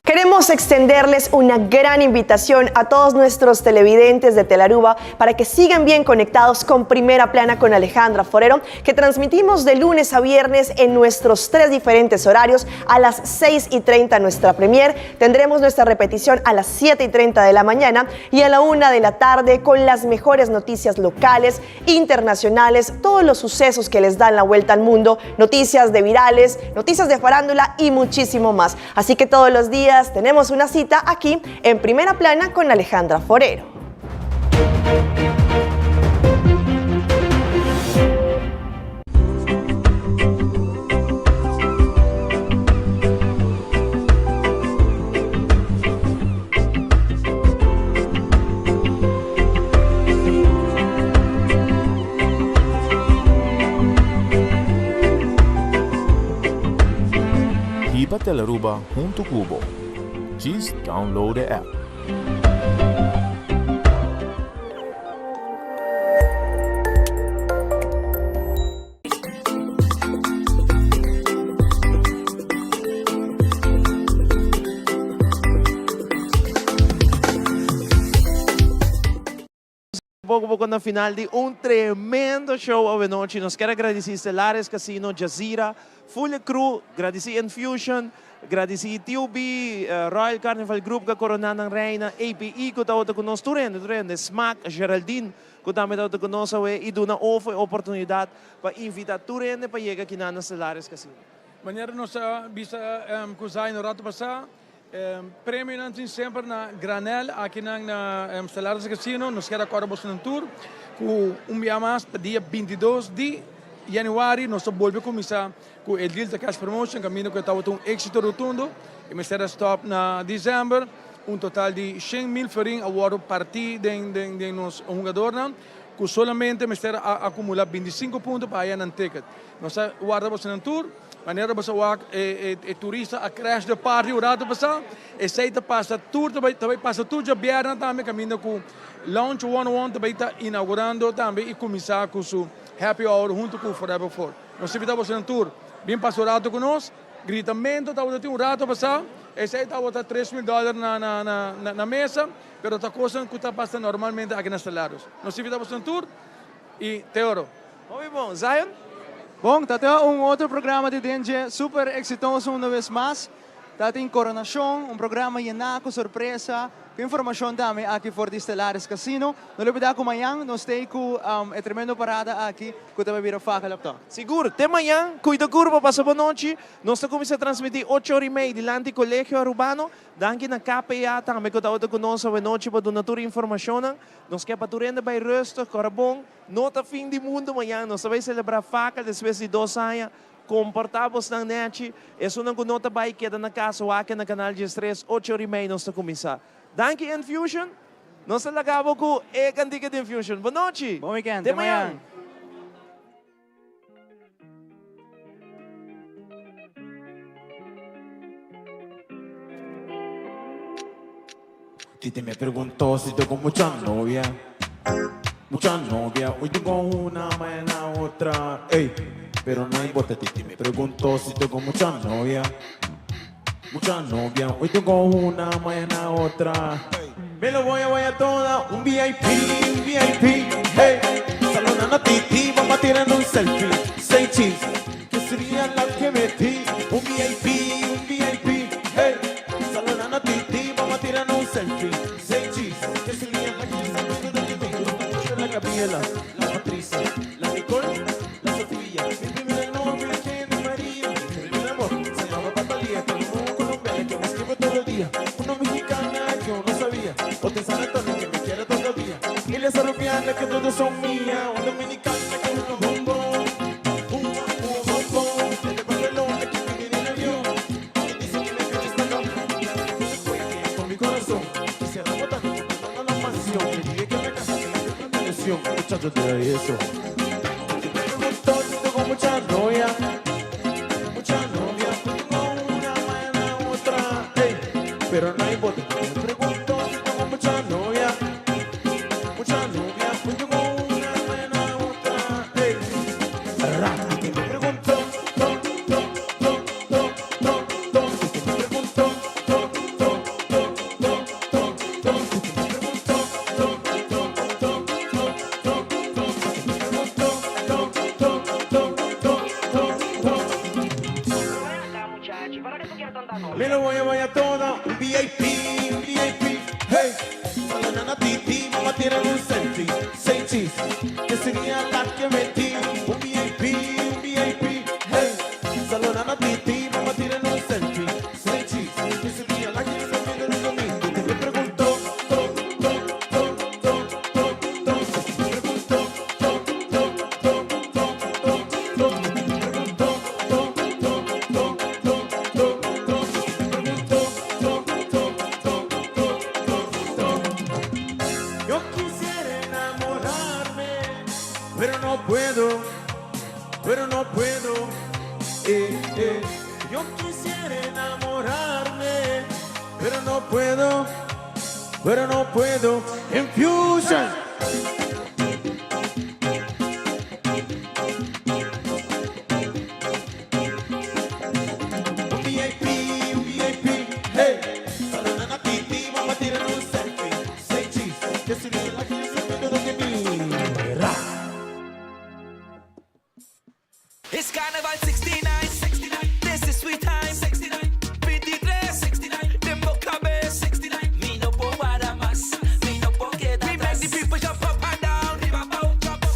Queremos extenderles una gran invitación a todos nuestros televidentes de Telaruba para que sigan bien conectados con Primera Plana con Alejandra Forero, que transmitimos de lunes a viernes en nuestros tres diferentes horarios a las 6 y 30 nuestra premier. Tendremos nuestra repetición a las 7 y 30 de la mañana y a la 1 de la tarde con las mejores noticias locales, internacionales, todos los sucesos que les dan la vuelta al mundo, noticias de virales, noticias de farándula y muchísimo más. Así que todos los días tenemos una cita aquí en Primera Plana con Alejandra Forero. Hiba Telaruba hunto cu bo. Djis download e app. Poco poco na final di un tremendo show awenochi. Nos kier a gradici Stellares Casino, Jazeera, Full Crew, gradici Infusion, gradici TUB, Royal Carnival Group cu a corona nan reina, APE cu tabata cu nos, tur hende, tur hende, Smaak, Geraldine cu tambe tabata cu nos awe y duna ofo e oportunidad pa invita tur hende pa yega akinan na Stellares Casino. Manera nos a bisa cu Zayn un rato pasa, Premionan tin semper na granel akinan na Stellaris Casino. Nos kier acorda bosonan tur cu un bia mas pa dia 22 di januari nos ta bolbe cuminsa cu e Delta Cash Promotion caminda cu e tabata un exito rotundo y mester a stop na december. Un total di 100 mil florin a wordo parti den den nos hungadornan cu solamente mester a acumula 25 punto pa haya nan ticket. Nos ta warda bosonan tur. Manera bo sa wak e turista a crash de party un rato pasa, esey ta pasa tur ta bay ta bay pasa tur djabièrnè tambe caminda cu Lounge 101 ta bay ta inaugurando tambe y cuminsa cu su happy hour hunto cu Forever Ford. Nos invita bosonan tur bin pasa un rato cu nos, gritamento tabata tin un rato pasa, esey tabata 3000 dollar na na na mesa, pero ta cosnan cu ta pasa normalmente aki na Stellaris. Nos invita bosonan tur y te oro. Hopi bon, Zion. Bon, ta tin un otro programa di den dje super exitoso una bes mas. Ta tin Coronacion, un programa yená cu sorpresa, cu informacion tambe aki for di Stellaris Casino. No lubida cu mañan nos t'ey cu e tremendo parada aki cu ta bay bira Fakel op Top. Sigur, te mañan, cuida curpa, pasa bon nochi. Nos ta cuminsa transmiti ocho ora y mei dilanti Colegio Arubano. Danki na KPA tambe cu tabata cu nos awenochi pa duna tur informacionnan. Nos ke pa tur hende bay rustig, cora bon. No ta fin di mundu mañan, nos ta bai selebrá fakel despues di dos aña. Komportá bosnan nèchi. Esunnan ku no ta bai keda na kas wak na Kanal 13, ocho ora i mei nos ta kuminsá. Danki Infusion. Nos ta laga bo ku e kantika di Infusion. Bon nochi. Bon weekend. Te mañan. Titi me preguntó si tengo mucha novia, mucha novia. Hoy tengo una, mañana otra, ey. Pero no importa, Titi me preguntó si tengo mucha novia, mucha novia. Hoy tengo una, mañana otra. Me lo voy a voy a toda, un VIP, un VIP, hey. Saludando a Titi, vamos a tirar un selfie, seis cheese, que sería la que metí. Un VIP, un VIP, hey. Saludando a Titi, vamos a tirar un selfie, say. cheese. Que sería la que yo sabe de que me gusta mucho la Gabriela, la Patricia, la Nicole, la Sofía. Mi primera novia, Jenny María. Mi primer amor se llamaba Patalía. Tengo un colombiano que me escribe todo el día. Una mexicana que yo no sabía. Otra en San Antonio que me quiere todavía. Y las rubianas que todas son mías. Un dominicana que uno bombón. Un bombón. De Barcelona que vive en avión. Que dice que me quiere esta loca. Con mi corazón. Y se la bota a la mansión. Le dije que me casa, que me dio una ilusión. Muchacho, te eso. Si te pregunto si tengo mucha novia. Mucha novia. Tengo una, mañana otra. Ey, pero no hay bote. Me pregunto si tengo mucha novia. Mucha novia. Pues tengo una, mañana otra. Ey. Ra. Y que me pregunto, to, to, to, to, to, to. Y que me pregunto, to, to, to, to, to, to. Y que me pregunto, to, to, to, to, to, to. Y que me pregunto, to, to, to, to, to, to. Me lo voy a vaya toda, un VIP, un VIP, hey. Solo nana titi, mamá tiene un selfie, say cheese, que sería la que metí. Un VIP, un VIP, hey. Solo nana titi, mamá tiene un selfie, say cheese, que sería la que me viendo el domingo. Que me preguntó, to, to, to, to, to, to. Me preguntó, to, to, to, to, to, to. Me preguntó, to, to, to, to, to, to. Me preguntó, to, to, to, to, to, to. Yo quisiera enamorarme, pero no puedo, pero no puedo. Yo quisiera enamorarme, pero no puedo, pero no puedo. Infusion. Un VIP, un VIP, hey. Solo nana titi, mamá tiran un selfie. Say cheese, que sería la que yo siempre tengo que mirar. It's Carnival 69, 69. This is sweet time, 69. 23, 69. Den bo cabes, 69. Mi no por warda mas, mi no por keda. We make the people jump up and down, riba abou, jump up.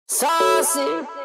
Saucy.